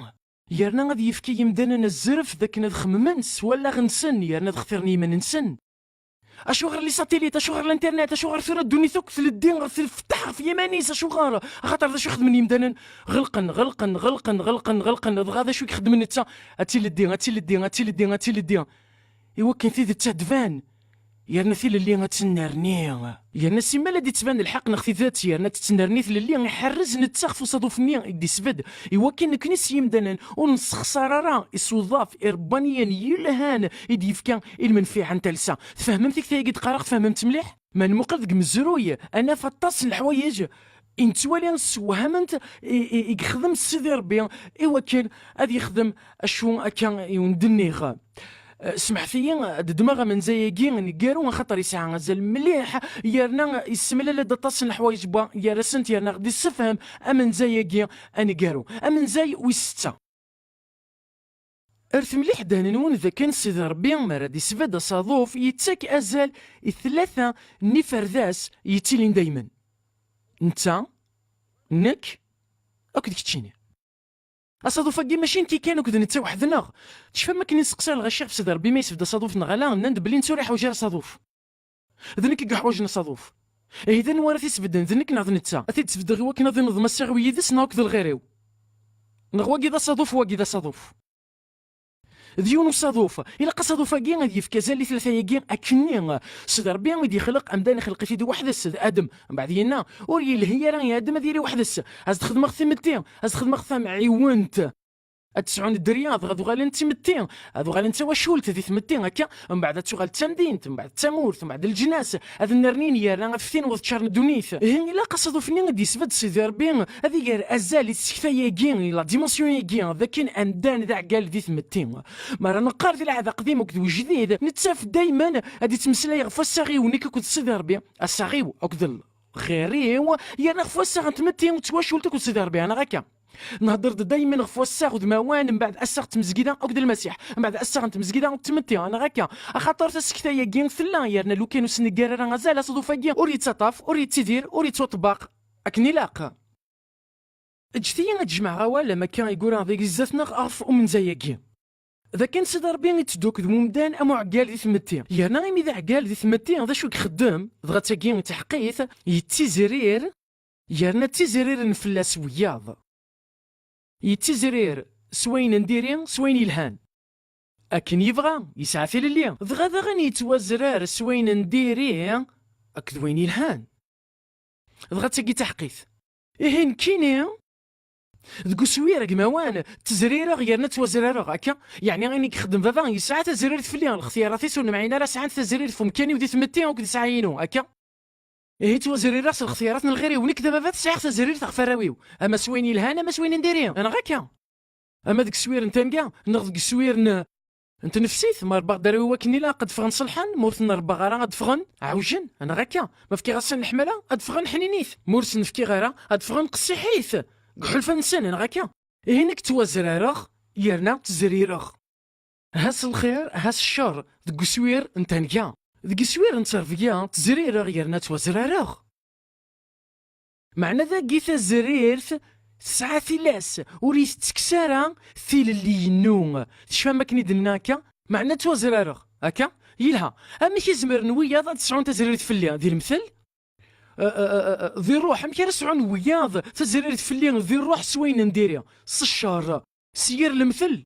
yerna ad yefk i yimdanen azref d akken ad xemmen s wallaɣ-nsen yerna ad xtiren i yiman-nsen. Acuɣer les satellites? Acuɣer l'internet? Acuɣer tura ddunit akk tleddi, tfettaḥ ɣef yiman-is? Acuɣer? Axaṭer d acu i xedmen yimdanen? Ɣelqen, ɣelqen, ɣelqen, ɣelqen, ɣelqen, dɣa d acu i ixeddmen netta? Ad tileddi, ad tileddi, ad tileddi, ad tileddi. I wakken tidet ad d-tban, yerna tilelli ad tennerni. Yerna simmal ad d-ittban lḥeqq neɣ tidet, yerna ad tettnerni tlelli, iḥerrez netta ɣef usaḍuf-nni i d-isbedd, i wakken nekni s yimdanen ur nessexṣar ara isuḍaf iṛebbaniyen yelhan i d-yefka i lmenfiɛa n talsa. Tfehmem tikta-agi d-qqareɣ? Tfehmemt mliḥ? Ma nmuqel deg umezruy, ad naf aṭas n leḥwayeǧ i nettwali ssewhament i, i, i yexdem Sidi Ṛebbi i wakken ad yexdem acu akka i wen-d-nniɣ. Eh, smeḥt-iyi ad ddmeɣ amenza-agi aneggaru, axaṭer yesɛa azal mliḥ, yerna yessemlal-d aṭas n leḥwayeǧ n wa gar-asent, yerna ɣ-d-issefhem amenza-agi aneggaru. Amenzay wis setta. Rret mliḥ ddehn-nwen dakken Sidi Ṛebbi, mi ara d-isbedd asaḍuf, yettak azal i tlata n yiferdas yettilin daymen. Netta, nekk, akked keččini. Asaḍuf-agi mačči nekk kan akked netta weḥd-neɣ. Tecfam akken i nesteqsa lɣaci ɣef Sidi Ṛebbi ma yesbedd asaḍuf neɣ ala, nnan-d belli netta ur iḥwaǧ ara asaḍuf. D nekk i yeḥwaǧen asaḍuf. Ihi d anwa ara t-isbedden, d nekk neɣ d netta? Ad t-id-sbeddeɣ i wakken ad ineḍ Massiɣ-iw yid-s neɣ akked lɣir-iw? Neɣ wagi d asaḍuf, wagi d asaḍuf? D yiwen usaḍuf. Ilaq asaḍuf-agi ad yefk azal i tlata-agi akkenni. Sidi Ṛebbi i d-yexleq amdan, ixleq-it-id weḥd-s, d Adem. Mbeɛd yenna, ur yelhi ara i Adem ad yili weḥd-s. Ad s-xedmeɣ timetti, ad s-xedmeɣ tamɛiwent. Ad sɛun dderya, dɣa ad uɣalen d timetti, ad uɣalen d tawacult di tmetti, akka, mbeɛd ad tuɣal d tamdint, mbeɛd d tamurt, mbeɛd d leǧnas, ad nnernin yerna ad ftin wa d ččar n ddunit. Ihi ilaq asaḍuf-nni i d-yesbedd Sidi Ṛebbi ad iger azal i tsekta-agi, i la dimension-agi, d akken amdan d aɛeggal di tmetti. Mi ara neqqar di Lɛehd Aqdim akked Wejdid, nettaf daymen ad ittmeslay ɣef wassaɣ-iw nekk akked Sidi Ṛebbi, assaɣ-iw akked lɣir-iw, yerna ɣef wassaɣ n tmetti d twacult akked Sidi Ṛebbi, neɣ akka? Nhedder-d daymen ɣef wassaɣ udmawan, mbeɛd assaɣ n tmezgida akked Lmasiḥ, mbeɛd assaɣ n tmezgida d tmetti, neɣ akka? Axaṭer tasekta-agi tella, yerna lukan ur s-neggar ara azal, asaḍuf-agi ur yettaṭṭaf, ur yettidir, ur yettwaṭebbaq akken ilaq. Ǧǧet-iyi ad jemɛeɣ awal am akka i yura deg zdat-neɣ ɣef umenza-agi. D akken Sidi Ṛebbi itteddu akked umdan am uɛeggal di tmetti. Yerna imi d aɛeggal di tmetti, d acu i ixeddem? Dɣa d tagi i tḥeqqit, yettizirir, yerna ttiziriren fell-as wiyaḍ. Yettizirir s wayen n diri, s wayen yelhan. akken yebɣa, yesɛa tilelli. Dɣa daɣen yettwazrar s wayen n diri akked wayen yelhan. Dɣa d tagi taḥqit. Ihi nekkini, deg uswir agmawan, ttezrireɣ yerna ttwazrareɣ, akka? Yeɛni ayen i yexdem baba yesɛa tazrirt fell-i, lextiyarat-is ur nemɛin ara sɛant tazrirt f umkan-iw di tmetti akked sɛa-inu, akka? Ihi ttwazrireɣ s lextiyarat n lɣir-iw, nekk d ababat sɛiɣ tazrirt ɣef warraw-iw, ama s wayen yelhan ama s wayen n diri, neɣ akka? Ama deg uswir n tanga, neɣ deg uswir n n tnefsit, ma rebbaɣ-d arraw-iw akken ilaq, ad ffɣen ṣelḥen, ma ur ten-rebbaɣ ara, ad ffɣen ɛewjen, neɣ akka? Ma fkiɣ-asen leḥmala, ad ffɣen ḥninit, ma ur sen-fkiɣ ara, ad ffɣen qessiḥit, deg iḥulfan-nsen, neɣ akka? Ihi nekk ttwazrareɣ, yerna ttezrireɣ. Ha s lxir, ha s ccer, deg uswir n tanga. Deg uswir n tterbeyya, ttezrireɣ yerna ttwazrareɣ. Meɛna dagi tazrirt tesɛa tilas, ur iyi-tettekkes ara tilelli-inu. Tecfam akken i d-nenna akka? Meɛna ttwazrareɣ, akka? Yelha. Amek i zemren wiyaḍ ad sɛun tazrirt fell-i? Di lemtel? Ɛ, ɛ, ɛ, ɛ, di ṛṛuḥ, amek ara sɛun wiyaḍ tazrirt fell-i di ṛṛuḥ s wayen n diri? S ccer, s yir lemtel.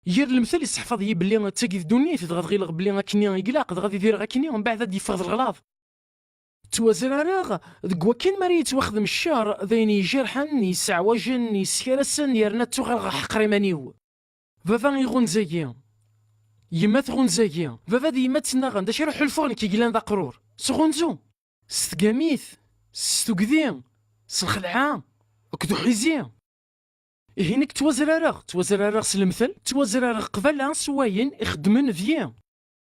Yir lemtel isseḥfaḍ-iyi belli d tagi d ddunit, dɣa ad ɣileɣ belli akkenni i ilaq, dɣa ad idireɣ akkenni, mbeɛd ad d-yeffeɣ d leɣlaḍ. Ttwazrareɣ deg wakken mi ara yettwaxdem ccer, d ayen ijerḥen, yesseɛwajen, yeskarasen, yerna ttuɣaleɣ ḥeqreɣ iman-iw. Baba iɣunza-yi. Yemma tɣunza-yi. Baba d yemma ttnaɣen. D acu ara ḥulfuɣ nekk i yellan d aqrur? S uɣunzu, s tgamit, s tugdi, s lxelɛa, akked uḥizi. Ihi nekk ttwazrareɣ, ttwazrareɣ s lemtel, ttwazrareɣ qbala s wayen ixeddmen deg-i.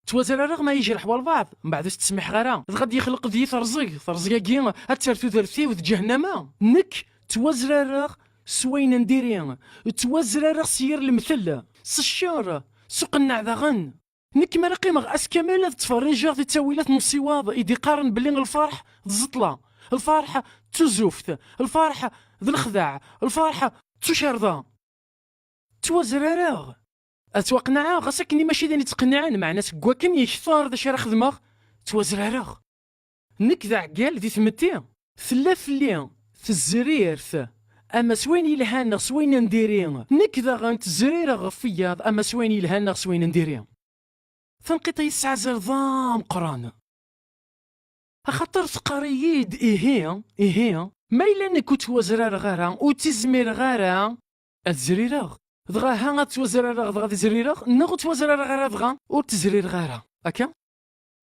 Ttwazrareɣ ma yejreḥ walbeɛḍ, mbeɛd ur s-ttsemmiḥeɣ ara. Dɣa ad yexleq deg-i terẓeg, terẓeg-agi ad terr tudert-iw d ǧahennama. Nekk ttwazrareɣ s wayen n diri, ttwazrareɣ s yir lemtel, s ccer, s uqenneɛ daɣen. Nekk mi ara qqimeɣ ass kamel ad ttferrijeɣ di ttawilat n usiwaḍ i d-iqqaren belli lferḥ d ẓẓeṭla, lferḥ d tuzuft, lferḥ d lexdeɛ, lferḥ d tucerḍa. Ttwazrareɣ. Ad ttwaqenɛeɣ, ɣas akken mačči d ayen yettqenniɛen, meɛna seg wakken yekter d acu ara xedmeɣ, ttwazrareɣ. Nekk d aɛeggal di tmetti. Tella fell-i tezrirt, ama s wayen yelhan neɣ s wayen n diri. Nekk daɣen ttezrireɣ ɣef wiyaḍ, ama s wayen yelhan neɣ s wayen n diri. Taneqqiṭ-a yesɛa azal d ameqqran. Axaṭer teqqar-iyi-d, ihi, ihi, ma yella nekk ur ttwazrareɣ ara, ur ttizmireɣ ara ad zrireɣ, dɣa ha ad ttwazrareɣ dɣa ad zrireɣ, neɣ ur ttwazrareɣ ara dɣa ur ttezrireɣ ara. Akka?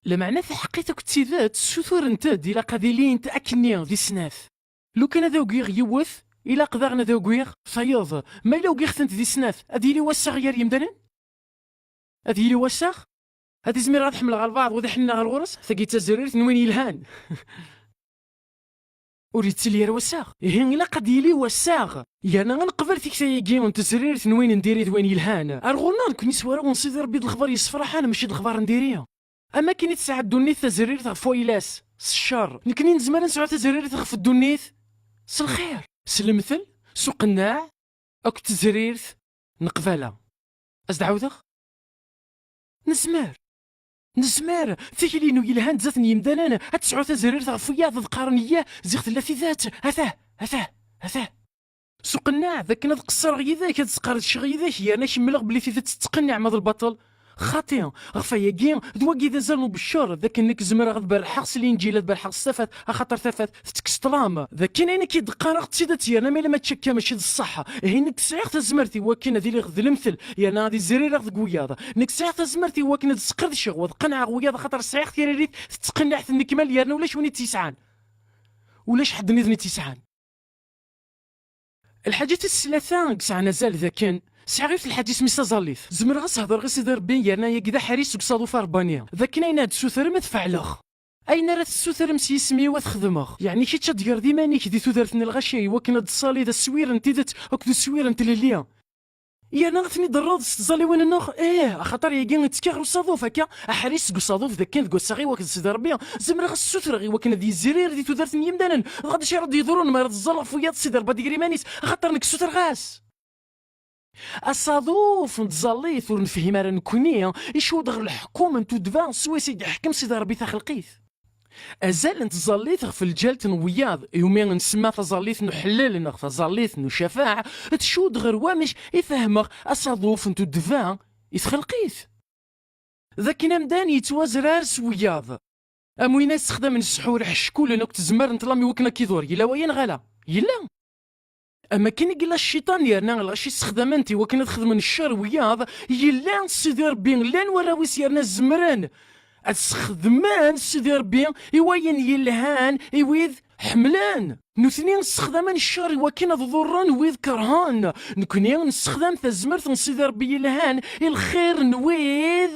Lameɛna taḥeqqit akked tidet ssuturent-d, ilaq ad ilint akkenni di snat. Lukan ad agiɣ yiwet, ilaq daɣen ad agiɣ tayeḍ. Ma yella ugiɣ-tent di snat, ad yili wassaɣ gar yimdanen? Ad yili wassaɣ? Ad izmireɣ ad ḥemmleɣ albaɛḍ u ad ḥenneɣ ar ɣur-s? Tagi d tazrirt n win yelhan. Ur yettili ara wassaɣ. Ihi ilaq ad yili wassaɣ. Yerna ad neqbel tikta-agi n tezrirt n win n diri d win yelhan. Ar ɣur-neɣ nekkni s warraw n Sidi Ṛebbi d lexbar yessefraḥen, mačči d lexbar n diri. Am akken i tesɛa ddunit tazrirt ɣef wayla-s, s ccer, nekkni nezmer ad nesɛu tazrirt ɣef ddunit s lxir, s lemtel, s uqenneɛ, akked tezrirt n qbala. Ad s-d-ɛawdeɣ? Nezmer. Nezmer. Tikli-inu yelhan d zdat n yimdanen ad tesɛu tazrirt ɣef wiyaḍ ad qqaren, iyyah, ziɣ tella tidet. Atah, atah, atah. S uqenneɛ d akken ad qeṣṣreɣ yid-k, ad sqerdceɣ yid-k, yerna kemmleɣ belli tidet tettqenniɛ ma d lbaṭel xaṭi. Ɣef wayagi, d wagi d azal n ubeccer, d akken nekk zemreɣ ad berrḥeɣ s Linǧil, ad berrḥeɣ s tafat, axaṭer tafat tettekkes ṭṭlam. D akken ayen akka i d-qqareɣ d tidet, yerna ma yella mačči akka mačči d ṣṣeḥ. Ihi nekk sɛiɣ tazmert i wakken ad iliɣ d lemtel, yerna ad izrireɣ deg wiyaḍ. Nekk sɛiɣ tazmert i wakken ad sqerdceɣ u ad qenɛeɣ wiyaḍ, axaṭer sɛiɣ tiririt tettqenniɛ tennekmal, yerna ulac win i tt-yesɛan. Ulac ḥedd nniḍen i tt-yesɛan. Lḥaǧa tis tlata i yesɛan azal d akken sɛiɣ yiwet n lḥaǧa isem-is taẓallit. Zemreɣ ad s-hedreɣ i Sidi Ṛebbi, yerna ayagi d aḥris seg usaḍuf aṛebbani, d akken ayen ad d-tessutrem ad t-feɛleɣ. Ayen ara tessutrem s yisem-iw ad t-xedmeɣ. Yeɛni kečč ad d-tegreḍ iman-ik di tudert n lɣaci i wakken ad d-tessaliḍ aswir n tidet akked uswir n tlelli. Yerna ad ten-id-terreḍ s tẓalliwin-nneɣ? Ih, axaṭer ayagi ittekka ɣer usaḍuf, akka, aḥris seg usaḍuf d akken deg wassaɣ-iw akked Sidi Ṛebbi, zemreɣ ad ssutreɣ i wakken ad yizrir di tudert n yimdanen. Dɣa d acu ara d-yeḍrun mi ara tẓall ɣef wiyaḍ Sidi Ṛebbi ad iger iman-is, axaṭer nekk ssutreɣ-as? Asaḍuf n tẓallit ur nefhim ara nekkni, icewweḍ ɣer leḥkum n tuddba swayes i yeḥkem Sidi Ṛebbi taxelqit. Azal n tẓallit ɣef lǧalt n wiyaḍ, iwumi nsemma taẓallit n uḥellel neɣ taẓallit n ucafaɛ, tcudd ɣer wamek i fehmeɣ asaḍuf n tuddba i txelqit. D akken amdan yettwazrar s wiyaḍ. Am win ay ssexdamen ssḥur, ḥeckulen akked tzemmar n ṭṭlam i wakken ad k-iḍur. Yella waya neɣ ala? Yella. Am akken i yella cciṭan yerna lɣaci ssexdamen-t i wakken ad xedmen ccer wiyaḍ, yella Sidi Ṛebbi, llan warraw-is yerna zemren ad sxedmen Sidi Ṛebbi i wayen yelhan i wid ḥemmlen. Nutni ssexdamen ccer i wakken ad ḍurren wid kerhen. Nekni nessexdam tazmert n Sidi Ṛebbi yelhan i lxir n wid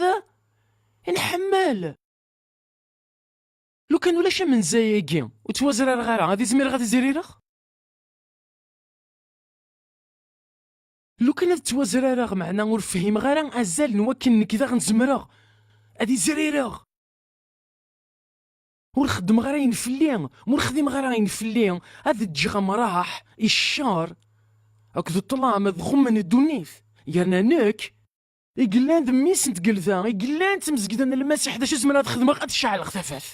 i nḥemmel. Lukan ulac amenza-agi, ur ttwazrareɣ ara, ad izmireɣ ad izrireɣ? Lukan ad ttwazrareɣ, meɛna ur fhimeɣ ara azal n wakken nekk daɣen zemreɣ ad izrireɣ. Ur xeddmeɣ ara ayen fell-i, ma ur xdimeɣ ara ayen fell-i, ad ǧǧeɣ amraḥ i ccer akked ṭṭlam ad ɣummen ddunit. Yerna nekk, i yellan d mmi-s n tgelda, i yellan d tmezgida n Lmasiḥ, d acu zemreɣ ad xedmeɣ? Ad ceɛleɣ tafat.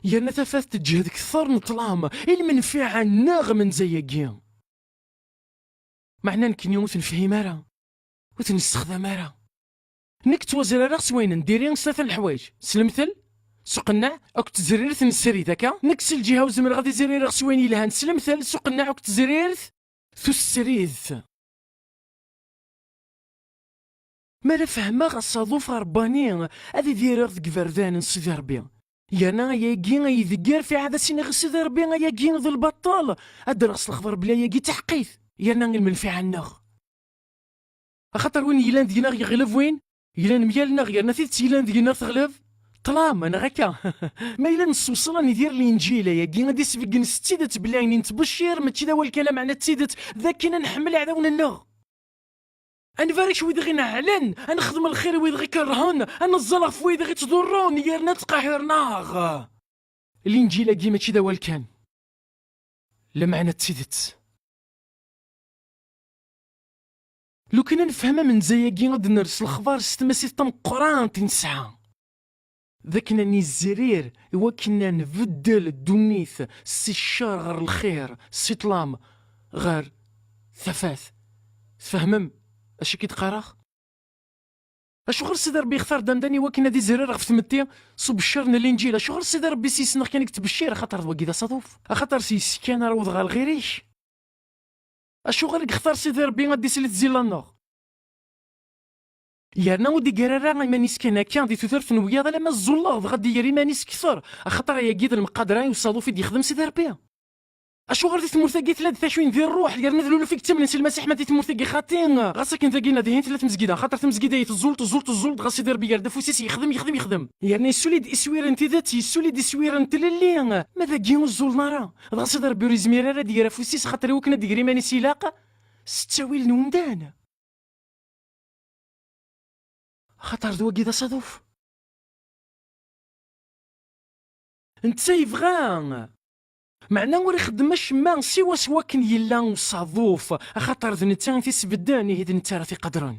Yerna tafat teǧhed kter n ṭṭlam i lmenfiɛa-nneɣ amenza-agi. Meɛna nekkni ur t-nefhim ara, ur t-nessexdam ara. Nekk ttwazrareɣ s wayen n diri s tlata n leḥwayeǧ: s lemtel, s uqenneɛ, akked tezrirt n srid, akka? Nekk s lǧiha-w zemreɣ ad izrireɣ s wayen yelhan s lemtel, s uqenneɛ, akked tezrirt tusridt. Mi ara fehmeɣ asaḍuf aṛebbani, ad idireɣ deg iberdan n Sidi Ṛebbi. Yerna ayagi ay idegger fiɛad ad s-iniɣ i Sidi Ṛebbi, ayagi d lbaṭel, ad d-rreɣ s lexbar belli ayagi d taḥeqqit, yerna i lmenfiɛa-nneɣ. Axaṭer win yellan deg-neɣ yeɣleb win yellan myal-nneɣ, yerna tidet yellan deg-neɣ teɣleb ṭṭlam, neɣ akka? Ma yella nessewṣel ad nidir Linǧil ayagi, ad d-isbeggen s tidet belli ayen i nettbeccir mačči d awal kan, lameɛna d tidet, d akken ad nḥemmel iɛdawen-nneɣ. Ad nbarek wid i ɣ-ineɛlen, ad nexdem lxir i wid i ɣ-ikerhen, ad neẓẓal ɣef wid i ɣ-ittḍurrun, yerna ad ttqahiren-aɣ. Linǧil-agi mačči d awal kan, lameɛna d tidet. Lukan ad nefhem amenza-agi, ad d-ners lexbar s tmasit tameqqrant i nesɛa. D akken ad nizrir i wakken ad nbeddel ddunit si ccer ɣer lxir, si ṭṭlam ɣer tafat. Tfehmem acu i k-id-qqareɣ? Acuɣer Sidi Ṛebbi yextar-d amdan i wakken ad izrir ɣef tmetti s ubeccer n Linǧil? Acuɣer Sidi Ṛebbi s yis-neɣ kan i yettbeccir? Axaṭer d wagi d asaḍuf. Axaṭer s yes-k kan ara awḍeɣ ɣer lɣir-ik. Acuɣer i yextar Sidi Ṛebbi ad d-isel i tẓilla-nneɣ? Yerna ur d-iger ara iman-is kan akka di tudert n wiyaḍ, alamma ẓẓulleɣ, dɣa ad d-iger iman-is kter, axaṭer ayagi d lemqadra i usaḍuf i d-yexdem Sidi Ṛebbi. Acuɣer di tmurt-agi tella-d tacuyin di ṛṛuḥ, yerna d luluf i yettamnen s Lmasiḥ, ma di tmurt-agi xaṭi? Ɣas akken dagi neɣ dihin tella tmezgida, axaṭer tamezgida i teẓẓul, teẓẓul, teẓẓul, dɣa Sidi Ṛebbi yerda afus-is, yexdem, yexdem, yexdem. Yerna yessuli-d iswiren n tidet, yessuli-d iswiren n tlelli, ma dagi ur ẓẓulen ara. Dɣa Sidi Ṛebbi ur yezmir ara ad iger afus-is, axaṭer i wakken ad d-iger iman-is ilaq s ttawil n umdan. Axaṭer d wagi d asaḍuf. Netta yebɣa, meɛna ur ixeddem acemma siwa s wakken yella usaḍuf, axaṭer d netta i t-isbedden, ihi d netta ara t-iqadren.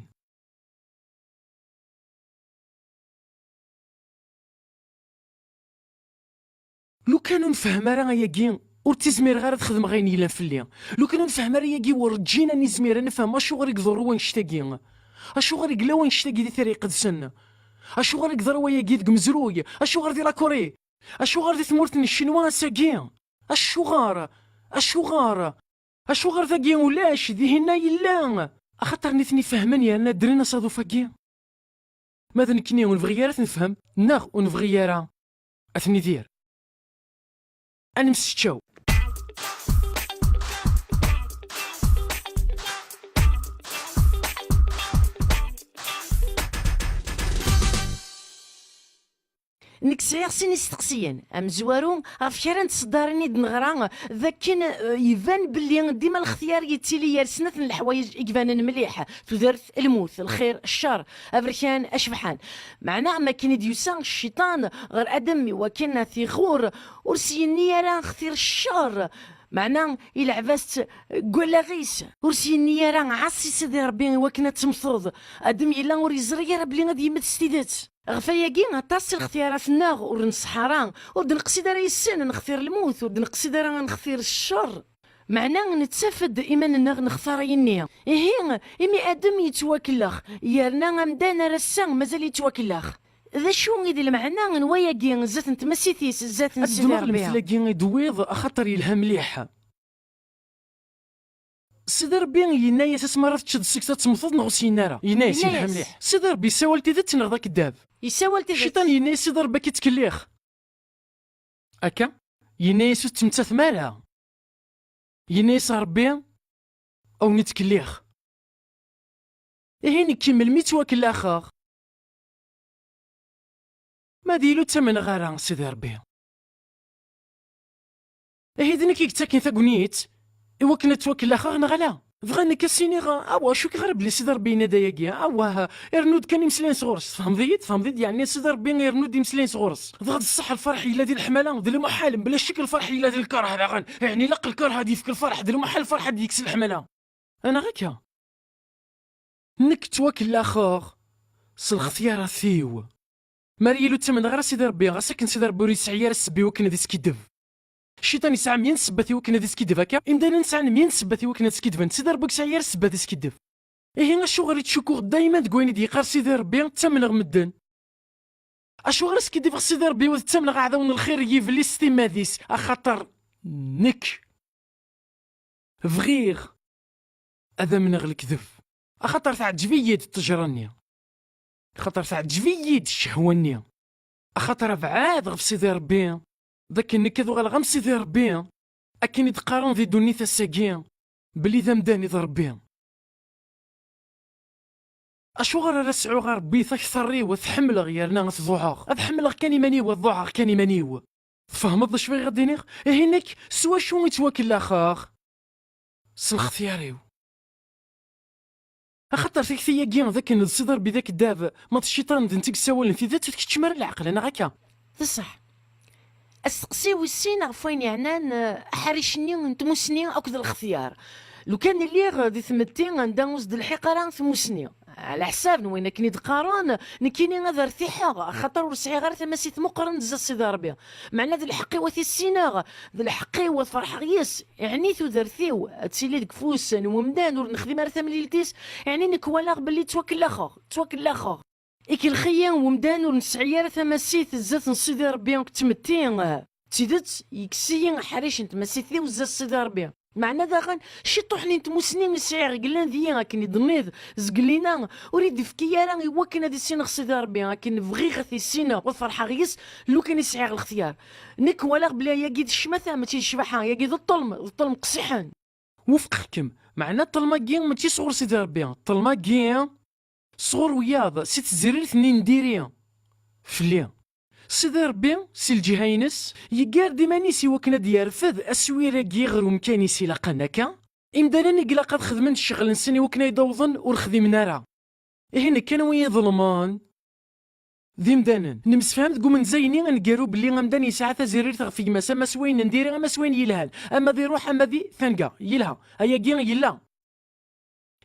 Lukan ur nefhem ara ayagi, ur ttizmireɣ ara ad xedmeɣ ayen yellan fell-i. Lukan ur nefhem ara ayagi, werǧin ad nizmir ad nefhem acuɣer i iḍurru wannect-agi. Acuɣer i yella wannect-agi di Tira Iqedsen? Acuɣer i yeḍra wayagi deg umezruy? Acuɣer di la Corée? Acuɣer di tmurt n Ccinwa ass-agi? Acuɣer? Acuɣer? Acuɣer dagi ulac, dihinna yella? Axaṭer nitni fehmen yerna ddren asaḍuf-agi. Ma d nekkni ur nebɣi ara ad t-nefhem, neɣ ur nebɣi ara ad t-nidir. Ad nemseččaw. Nekk sɛiɣ sin isteqsiyen. Amezwaru, ɣef kra n tseddarin i d-neɣra, d akken, eh, iban belli dima lextyar yettili gar snat n leḥwayeǧ i ibanen mliḥ, tudert, lmut, lxir, ccer, aberkan, acebḥan. Meɛna, am akken i d-yusa cciṭan ɣer Adem i wakken ad t-iɣur, ur s-yenni ara xtir ccer. Meɛna, ileɛɛeb-as-tt deg wallaɣ-is. Ur s-yenni ara, ɛaṣi Sidi Ṛebbi i wakken ad temmteḍ. Adem yella ur yeẓri ara belli ad yemmet s tidet. Ɣef ayagi, aṭas i lxetyarat-nneɣ ur nṣeḥḥa ara. Ur d-neqsid ara yes-sen ad nextir lmut, ur d-neqsid ara ad nextir ccer. Meɛna, nettaf-d iman-nneɣ nextar ayenni. Ihi, imi Adem yettwakellex, yerna amdan ar ass-a mazal yettwakellex. D acu i d lmeɛna n wayagi zdat n tmasit-is, zdat n Sidi Ṛebbi? Ad ddmeɣ lemtel-agi i d-tewwiḍ, axaṭer yelha mliḥ. Sidi Ṛebbi yenna-yas asmi ara teččeḍ seg-s ad temmteḍ neɣ ur s-yenni ara? Yenna-yas, yelha mliḥ. Sidi Ṛebbi yessawal tidet neɣ d akeddab? Yessawal tidet. Cciṭan yenna-yas Sidi Ṛebbi ad k-ittkellix. Akka? Yenna-yas ur tettmettatem ara. Yenna-yas Ṛebbi a wen-ittkelliɣ. Ihi nekki melmi ttwakellaxeɣ? Ma d Yillu ttamneɣ ara, Sidi Ṛebbi. Ihi d nekk i yettaken tagnit i wakken ad ttwakellaxeɣ neɣ ala? Dɣa nekk ad s-iniɣ, awah, cukkeɣ ara belli Sidi Ṛebbi yenna-d ayagi, awah, irnu-d kan imeslayen sɣur-s. Tfehmeḍ-iyi-d? Tfehmeḍ-iyi-d? Yeɛni Sidi Ṛebbi irnu-d imeslayen sɣur-s. Dɣa d ṣṣeḥ lferḥ yella di leḥmala, d lmuḥal, bla ccek lferḥ yella di lkerh daɣen. Yeɛni ilaq lkerh ad yefk lferḥ, d lmuḥal lferḥ ad yekkes leḥmala. Anaɣ akka? Nekk ttwakellaxeɣ s lextyara-tiw. Mar Yillu ttamneɣ ara Sidi Ṛebbi, ɣas akken Sidi Ṛebbi ur yesɛi ara ssebba i wakken ad iskiddeb. Cciṭan yesɛa meyya n ssebbat i wakken ad iskiddeb akka, imdanen sɛan meyya n ssebbat i wakken ad skiddben, Sidi Ṛebbi ur yesɛi ara ssebba ad iskiddeb. Ihi acuɣer i ttcukkuɣ dayma deg wayen i d-yeqqar Sidi Ṛebbi ttamneɣ medden? Acuɣer i skiddibeɣ Sidi Ṛebbi u ttamneɣ aɛdaw n lxir n yiblis timmad-is? Axaṭer nekk bɣiɣ ad amneɣ lekdeb. Axaṭer teɛǧeb-iyi-d ṭṭejra-nni. Axaṭer teɛǧeb-iyi-d ccehwa-nni. Axaṭer abɛad ɣef Sidi Ṛebbi, d akken nekk ad uɣaleɣ am Sidi Ṛebbi, akken i d-qqaren di ddunit ass-agi, belli d amdan i d Ṛebbi. Acuɣer ara sɛuɣ a Ṛebbi takter-iw ad t-ḥemmleɣ yerna ad t-ḍuɛeɣ? Ad ḥemmleɣ kan iman-iw, ad ḍuɛeɣ kan iman-iw. Tfehmeḍ d acu bɣiɣ ad d-iniɣ? Ihi nekk, s wacu i ttwakellaxeɣ? S lextyar-iw. Axaṭer tikti-agi d akken d Sidi Ṛebbi d akeddab, ma d cciṭan d netta i yessawalen tidet, ur tkeččem ara leɛqel, neɣ akka? D ṣṣeḥ. Asteqsi wis sin ɣef wayen yeɛnan, eh, aḥric-nni n tmussni akked lextyar. Lukan lliɣ di tmetti anda ur s-d-lḥiq ara tmussni, ɛla ḥsab n wayen akken i d-qqaren, nekkini ad rtiḥeɣ, axaṭer ur sɛiɣ ara tamasit meqqren zdat Sidi Ṛebbi. Meɛna d lḥeqq-iw ad t-issineɣ, d lḥeqq-iw ad ferḥeɣ yes, ɛni tudert-iw ad tili deg ufus n wemdan ur nexdim ara tamlilt-is? Ɛni nekk walaɣ belli ttwakellaxeɣ, ttwakellaxeɣ. Ikellex-iyi wemdan ur nesɛi ara tamasit zdat n Sidi Ṛebbi deg tmetti. D tidet, yekkes-iyi aḥric n tmasit-iw zdat Sidi Ṛebbi. Meɛna daɣen, ciṭuḥ-nni n tmussni i sɛiɣ i yellan deg-i akken i d-tenniḍ, zgelli-a ur i d-ifki ara i wakken ad issineɣ Sidi Ṛebbi, akken bɣiɣ ad t-issineɣ, ad ferḥeɣ yes, lukan i sɛiɣ lextyar. Nekk walaɣ belli ayagi d ccmata, mačči d ccbaḥa, ayagi d ṭṭelm, d ṭṭelm qessiḥen. Wufqeɣ-kem, meɛna ṭṭelm-agi mačči sɣur Sidi Ṛebbi, ṭṭelm-agi sɣur wiyaḍ, si tzirirt-nni n diri fell-i. Sidi Ṛebbi, si lǧiha-ines, yeggar-d iman-is i wakken ad d-yerfed aswir-agi ɣer umkan-is ilaqen, akka? Imdanen i ilaq ad xedmen ccɣel-nsen i wakken ad d-awḍen ur xdimen ara. Ihi nekk anwa i iḍelmen? D imdanen. Nemsefham deg umenza-nni aneggaru belli amdan yesɛa tazirirt ɣef gma-s, ama s wayen n diri, ama s wayen yelhan, ama d iruḥ, ama di tanga. Yelha. Ayagi yella.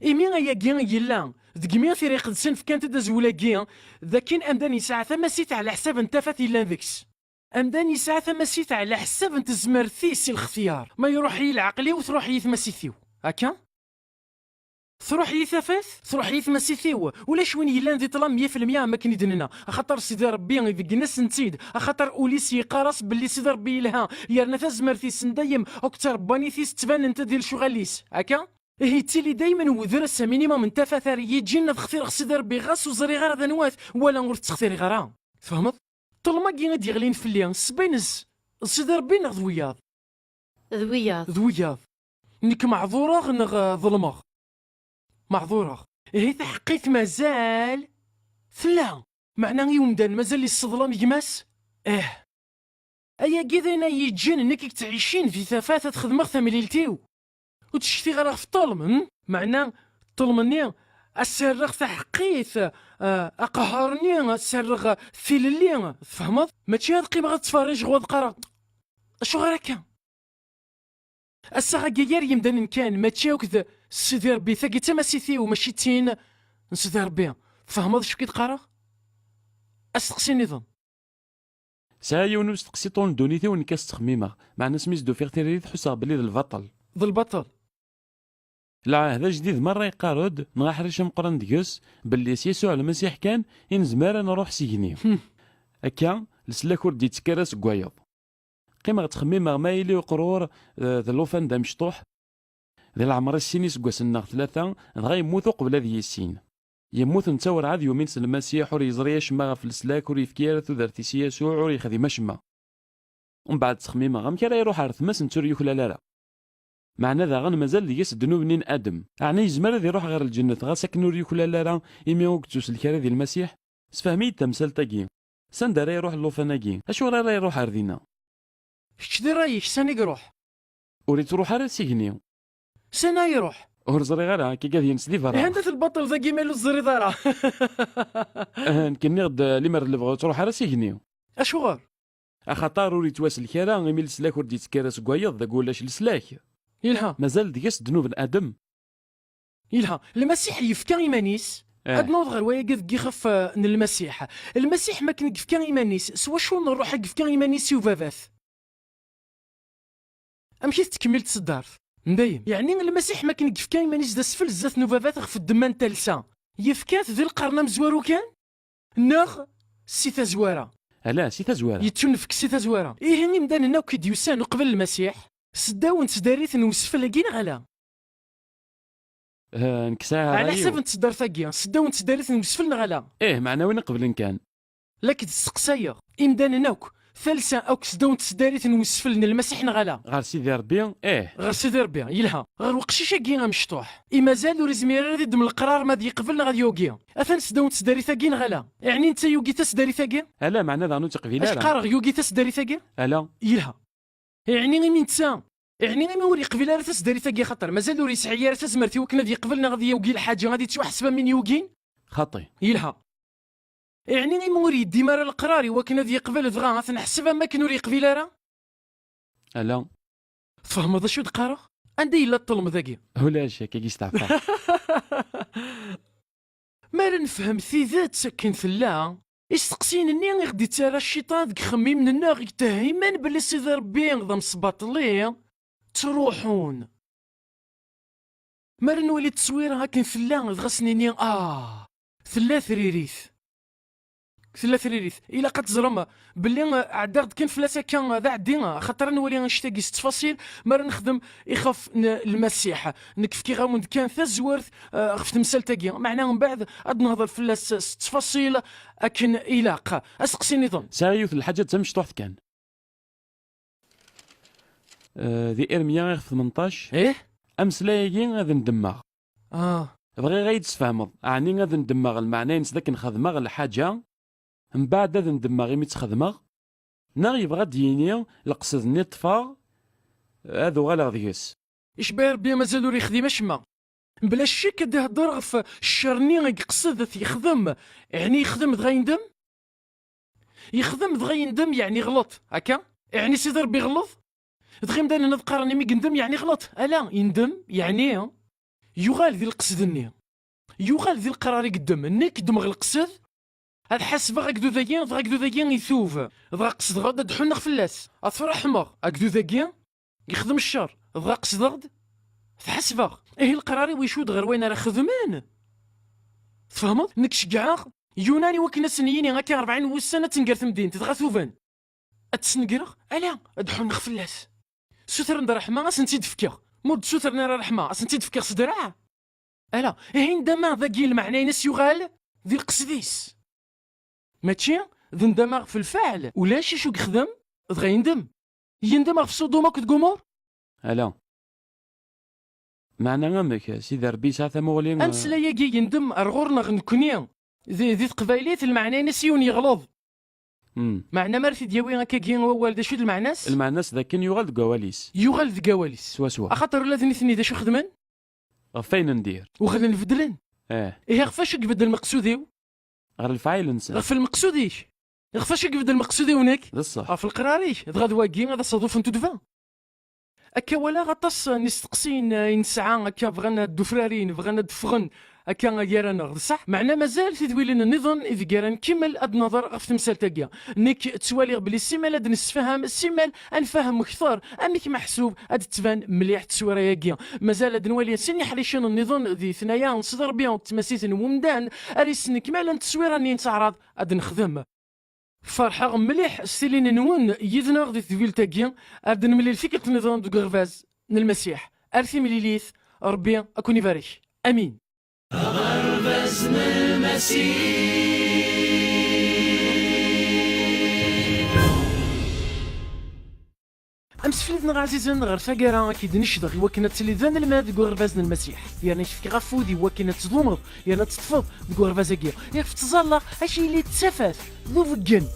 Imi ayagi yella, degmi Tira Iqedsen fkant-d azwel-agi, d akken amdan yesɛa tamasit ɛla ḥsab n tafat yellan deg-s. Amdan yesɛa tamasit ɛla ḥsab n tezmert-is i lextyar. Ma iruḥ-iyi leɛqel-iw, truḥ-iyi tmasit-iw. Akka? Truḥ-iyi tafat, truḥ-iyi tmasit-iw. Ulac win yellan di ṭṭlam meyya fi lmeyya am akken i d-nenna. Axaṭer Sidi Ṛebbi ibeggen-asen-tt-id. Axaṭer ul-is yeqqar-as belli Sidi Ṛebbi yelha, yerna tazmert-is n dayem akked tṛebbanit-is ttbanent di lecɣal-is. Akka? Ihi yettili daymen wedres, minimum n tafat ara yi-ǧǧen ad xtireɣ Sidi Ṛebbi ɣas ur ẓriɣ ara d anwa-t, wala ur ttextiriɣ ara. Tfehmeḍ? Ṭṭelm-agi i d-yeɣlin fell-i, ssebba-ines d Sidi Ṛebbi neɣ d wiyaḍ? D wiyaḍ. D wiyaḍ. Nekk meɛḍureɣ neɣ, eh, ḍelmeɣ? Meɛḍureɣ. Ihi taḥeqqit mazal tella. Meɛna i umdan mazal yesseḍlam gma-s? Ih. Ayagi d ayen ay yeǧǧen nekk i yettɛicin di tafat ad xedmeɣ tamlilt-iw. Ur ttcetkiɣ ara ɣef ṭṭelm, hm? Meɛna ṭṭelm-nni ad s-rreɣ taḥeqqit, eh, aqehher-nni ad s-rreɣ tilelli, tfehmeḍ? Mačči ad qqimeɣ ad ttferrijeɣ u ad qqareɣ, "Acuɣer akka?" Assaɣ-agi gar yimdanen kan, mačči akk d Sidi Ṛebbi. Tagi d tamasit-iw, mačči d tin n Sidi Ṛebbi. Tfehmeḍ acu k-id-qqareɣ? Asteqsi nniḍen. Sɛiɣ yiwen usteqsi ṭul n ddunit-iw, nekk ad s-ttxemmimeɣ, meɛna asmi s-d-ufiɣ tiririt ḥusseɣ belli d lbaṭel. D lbaṭel. Lɛahd ajdid merra yeqqar-d, neɣ aḥric ameqqran deg-s, belli s Yasuɛ Lmasiḥ kan i nezmer ad nruḥ s igenni. Hmm. Akka, leslak ur d-yettekk ara seg wayeḍ. Qqimeɣ ttxemmimeɣ ma yili uqrur, eh, d llufan d amecṭuḥ. Di leɛmer-is sin iseggasen neɣ tlata, dɣa yemmut uqbel ad yissin. Yemmut netta werɛad yumin s Lmasiḥ, ur yeẓri acemma ɣef leslak, ur yefki ara tudert-is i Yasuɛ, ur yexdim acemma. Mbeɛd ttxemmimeɣ, amek ara iruḥ ar tmes netta ur yuklal ara? Meɛna daɣen mazal deg-s ddnub-nni n Adem. Ɛni yezmer ad iruḥ ɣer lǧennet ɣas akken ur yuklal ara imi ur yettuslek ara di Lmasiḥ? Sefhem-iyi-d tamsalt-agi. Sanda ara iruḥ llufan-agi? Acuɣer ara iruḥ ar dinna? Kečč di ṛṛay-ik, sani i iruḥ? Ur ittruḥ ara s igenni. Sani ara iruḥ? Ur ẓriɣ ara, akka ad yens di berra. Ihi anda-t lbaṭel dagi ma ur teẓriḍ ara? Ah, nekk nniɣ-d, limer d lebɣi ur ittruḥ ara s igenni. Acuɣer? Axaṭer ur yettwaslek ara, imi leslak ur d-yettekk ara seg wayeḍ, dagi ulac leslak. Yelha. Mazal deg-s ddnub n Adem. Yelha. Lmasiḥ yefka iman-is. Eh. Ad naweḍ ɣer wayagi deg yixef, eh, n Lmasiḥ. Lmasiḥ, makken yefka iman-is, s wacu n ṛṛuḥ i yefka iman-is i ubabat? Amek i tettkemmil tseddart? N dayem. Yeɛni Lmasiḥ, makken yefka iman-is d asfel zdat n ubabat ɣef ddemma n talsa, yefka-t di lqern amezwaru kan? Neɣ si tazwara? Ala, si tazwara. Yettunefk si tazwara. Ihi imdanen akk i d-yusan uqbel Lmasiḥ, seddaw n tdarit n usfel-agi neɣ ala? Eh, nekk sɛiɣ Ɛla ṛṛay-iw. Ḥsab n tseddart-agi, seddaw n tdarit n usfel neɣ ala? Ih, meɛna win iqeblen kan. La k-d-steqsayeɣ, imdanen akk, talsa akk seddaw n tsedarit n usfel n Lmasiḥ neɣ ala? Ɣer Sidi Ṛebbi, ih. Ɣer Sidi Ṛebbi, yelha. Ɣer weqcic-agi amecṭuḥ, i mazal ur izmir ara ad iddem leqrar ma ad yeqbel neɣ ad yugi. Atan seddaw n tsedarit-agi neɣ ala? Iɛni netta yugi tasedarit-agi? Ala, meɛna daɣen ur tt-iqbil ara. Acu qqareɣ, yugi tasedarit-agi? Ala. Yelha. Iɛni imi netta, iɛni imi ur yeqbil ara taseddarit-agi, axaṭer mazal ur yesɛi ara tazmert i wakken ad yeqbel neɣ ad yugi lḥaǧa, ad yettwaḥseb am win yugin? Xaṭi. Yelha. Iɛni imi ur yeddim ara leqrar i wakken ad yeqbel, dɣa ad t-neḥseb am wakken ur yeqbil ara? Ala. Tfehmeḍ acu d-qqareɣ? Anda yella ṭṭelm dagi? Ulac, akka i steɛfaɣ. Mi ara nefhem tidet akken tella, isteqsiyen-nni i ɣ-d-ittarra cciṭan deg yixemmimen-nneɣ i yetthemmen belli Sidi Ṛebbi d amesbaṭli, ttruḥun. Mi ara nwali tteswira akken tella, dɣa s-nini, ah, tella tririt. Tella tririt. Ilaq ad teẓrem belli, eh, ɛeddaɣ-d kan fell-as akka, eh, d aɛeddi, eh, axaṭer ad nwali annect-agi s ttfaṣil, mi ara nexdem ixef n Lmasiḥ. Nekk fkiɣ-awen-d kan tazwert, eh, ɣef temsalt-agi, meɛna mbeɛd ad nehḍer fell-as s ttfaṣil akken ilaq. Asteqsi nniḍen. Sɛiɣ yiwet n lḥaǧa d tamecṭuḥt kan. Eh, di Irmya ixef tmenṭac. Ih? Ameslay-agi ad ndemmeɣ. Ah. Bɣiɣ ad yi-d-tesfehmeḍ, ɛni ad ndemmeɣ lmeɛna-ines d akken xedmeɣ lḥaǧa, mbeɛd ad ndemmeɣ imi tt-xedmeɣ? Neɣ yebɣa ad d-yini leqsed-nni ṭṭfeɣ, ad uɣaleɣ deg-s? Icba Rebbi mazal ur yexdim acemma. Bla ccek ad d-ihedder ɣef ccer-nni i yeqsed ad t-yexdem, ɛni yexdem dɣa yendem? Yexdem dɣa yendem, yeɛni ɣleṭ, akka? Iɛni Sidi Ṛebbi ɣleḍ? Dɣa imdanen ad qqaren imi yendem, yeɛni ɣleṭ. Ala, yendem, yeɛni yuɣal di lqesd-nni. Yuɣal di leqrar i yeddem. Nekk ddmeɣ leqsed, ad ḥasbeɣ agdud-agi, dɣa agdud-agi itub. Dɣa qesdeɣ-d ad ḥunneɣ fell-as. Ad t-ṛeḥmeɣ, agdud-agi yexdem ccer, dɣa qesdeɣ-d, tḥasbeɣ. Ihi leqrar-iw icud ɣer wayen ara xedmen. Tfehmeḍ? Nekk ceggɛeɣ Yunan i wakken ad sen-yini akka rebɛin n wussan ad tenger temdint, dɣa tuban. Ad tt-snegreɣ? Ala, ad ḥunneɣ fell-as. Sutren-d ṛṛeḥma, ad sen-tt-id-fkeɣ. Ma ur d-sutren ara ṛṛeḥma, ad sen-tt-id-fkeɣ s ddreɛ? Ala, ihi ndama dagi lmeɛna-ines yuɣal di lqesd-is. Mačči d ndama ɣef lfeɛl, ulac acu yexdem, dɣa yendem. Yendem ɣef Sudum akked Gumur? Ala. Meɛna amek, Sidi Ṛebbi yesɛa tamuɣli, eh? Ameslay-agi yendem ar ɣur-neɣ nekkni. Di, di teqbaylit, lmeɛna-ines yiwen yeɣleḍ. Hmm. Meɛna mi ara t-id-yawi akkagi wawal, d acu d lmeɛna-s? Lmeɛna-s d akken yuɣal deg wawal-is. Yuɣal deg wawal-is. Swaswa. Axaṭer ula d nitni d acu xedmen? Ɣef wayen n dir. Uɣalen beddlen. Eh. Ihi ɣef wacu i ibeddel lmeqsud-iw? Ɣer lefɛayel-nsen. Ɣef lmeqsud-ik. Ɣef wacu i ibeddel lmeqsud-iw nekk? D ṣṣeḥ. Ɣef leqrar-ik. Dɣa d wagi ad as-aḍuf n tuddba. Akka walaɣ aṭas n isteqsiyen i nesɛa, akka bɣan ad d-ufrarin, bɣan ad d-ffɣen akka gar-aneɣ, d ṣṣeḥ? Meɛna mazal tidwilin nniḍen ideg ara nkemmel ad nehḍer ɣef temsalt-agi. Nekk ttwaliɣ belli simmal ad nessefham, simmal ad nfehhem kter amek meḥsub ad d-tban mliḥ teswira-agi. Mazal ad nwali sin iḥricen nniḍen di tnaya n Sidi Ṛebbi d tmasit n wemdan ara yesnekmalen tteswira-nni n teɛraḍ ad nexdem. Ferḥeɣ mliḥ s tilin-nwen yid-neɣ di tedwilt-agi. Ar d-nemlil tikkelt nniḍen deg uɣerbaz n Lmasiḥ. Ar timlilit, Ṛebbi ad ken-ibarek. Amin. Aɣerbaz n Lmasiḥ. Amseflid-nneɣ ɛzizen ɣer taggara ad k-id-necdeɣ i wakken ad tiliḍ d anelmad deg uɣerbaz n Lmasiḥ, yerna k-fkeɣ afud i wakken ad tdumeḍ yerna ad teṭṭfeḍ deg uɣerbaz-agi. Ixef ttẓallaɣ ad k-yili d tafat d ubeggen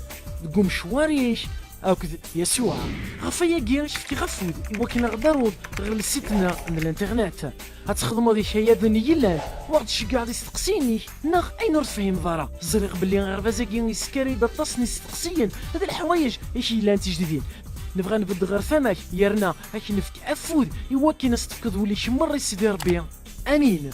deg umecwar-ik akked Yasuɛ. Ɣef wayagi ad k-fkeɣ afud i wakken ad ɣ-d-taruḍ ɣer lsit-nneɣ n l'internet. Ad txedmeḍ ikayaden yellan, u ad ɣ-d-tceggɛeḍ isteqsiyen-ik neɣ ayen ur tefhimeḍ ara. Ẓriɣ belli aɣerbaz-agi yeskar-d aṭas n isteqsiyen d leḥwayeǧ i k-yellan d tijdidin. Nebɣa nbedd ɣer tama-k, yerna ad k-nefk afud i wakken ad s-tefkeḍ ul-ik merra i Sidi Ṛebbi. Amin.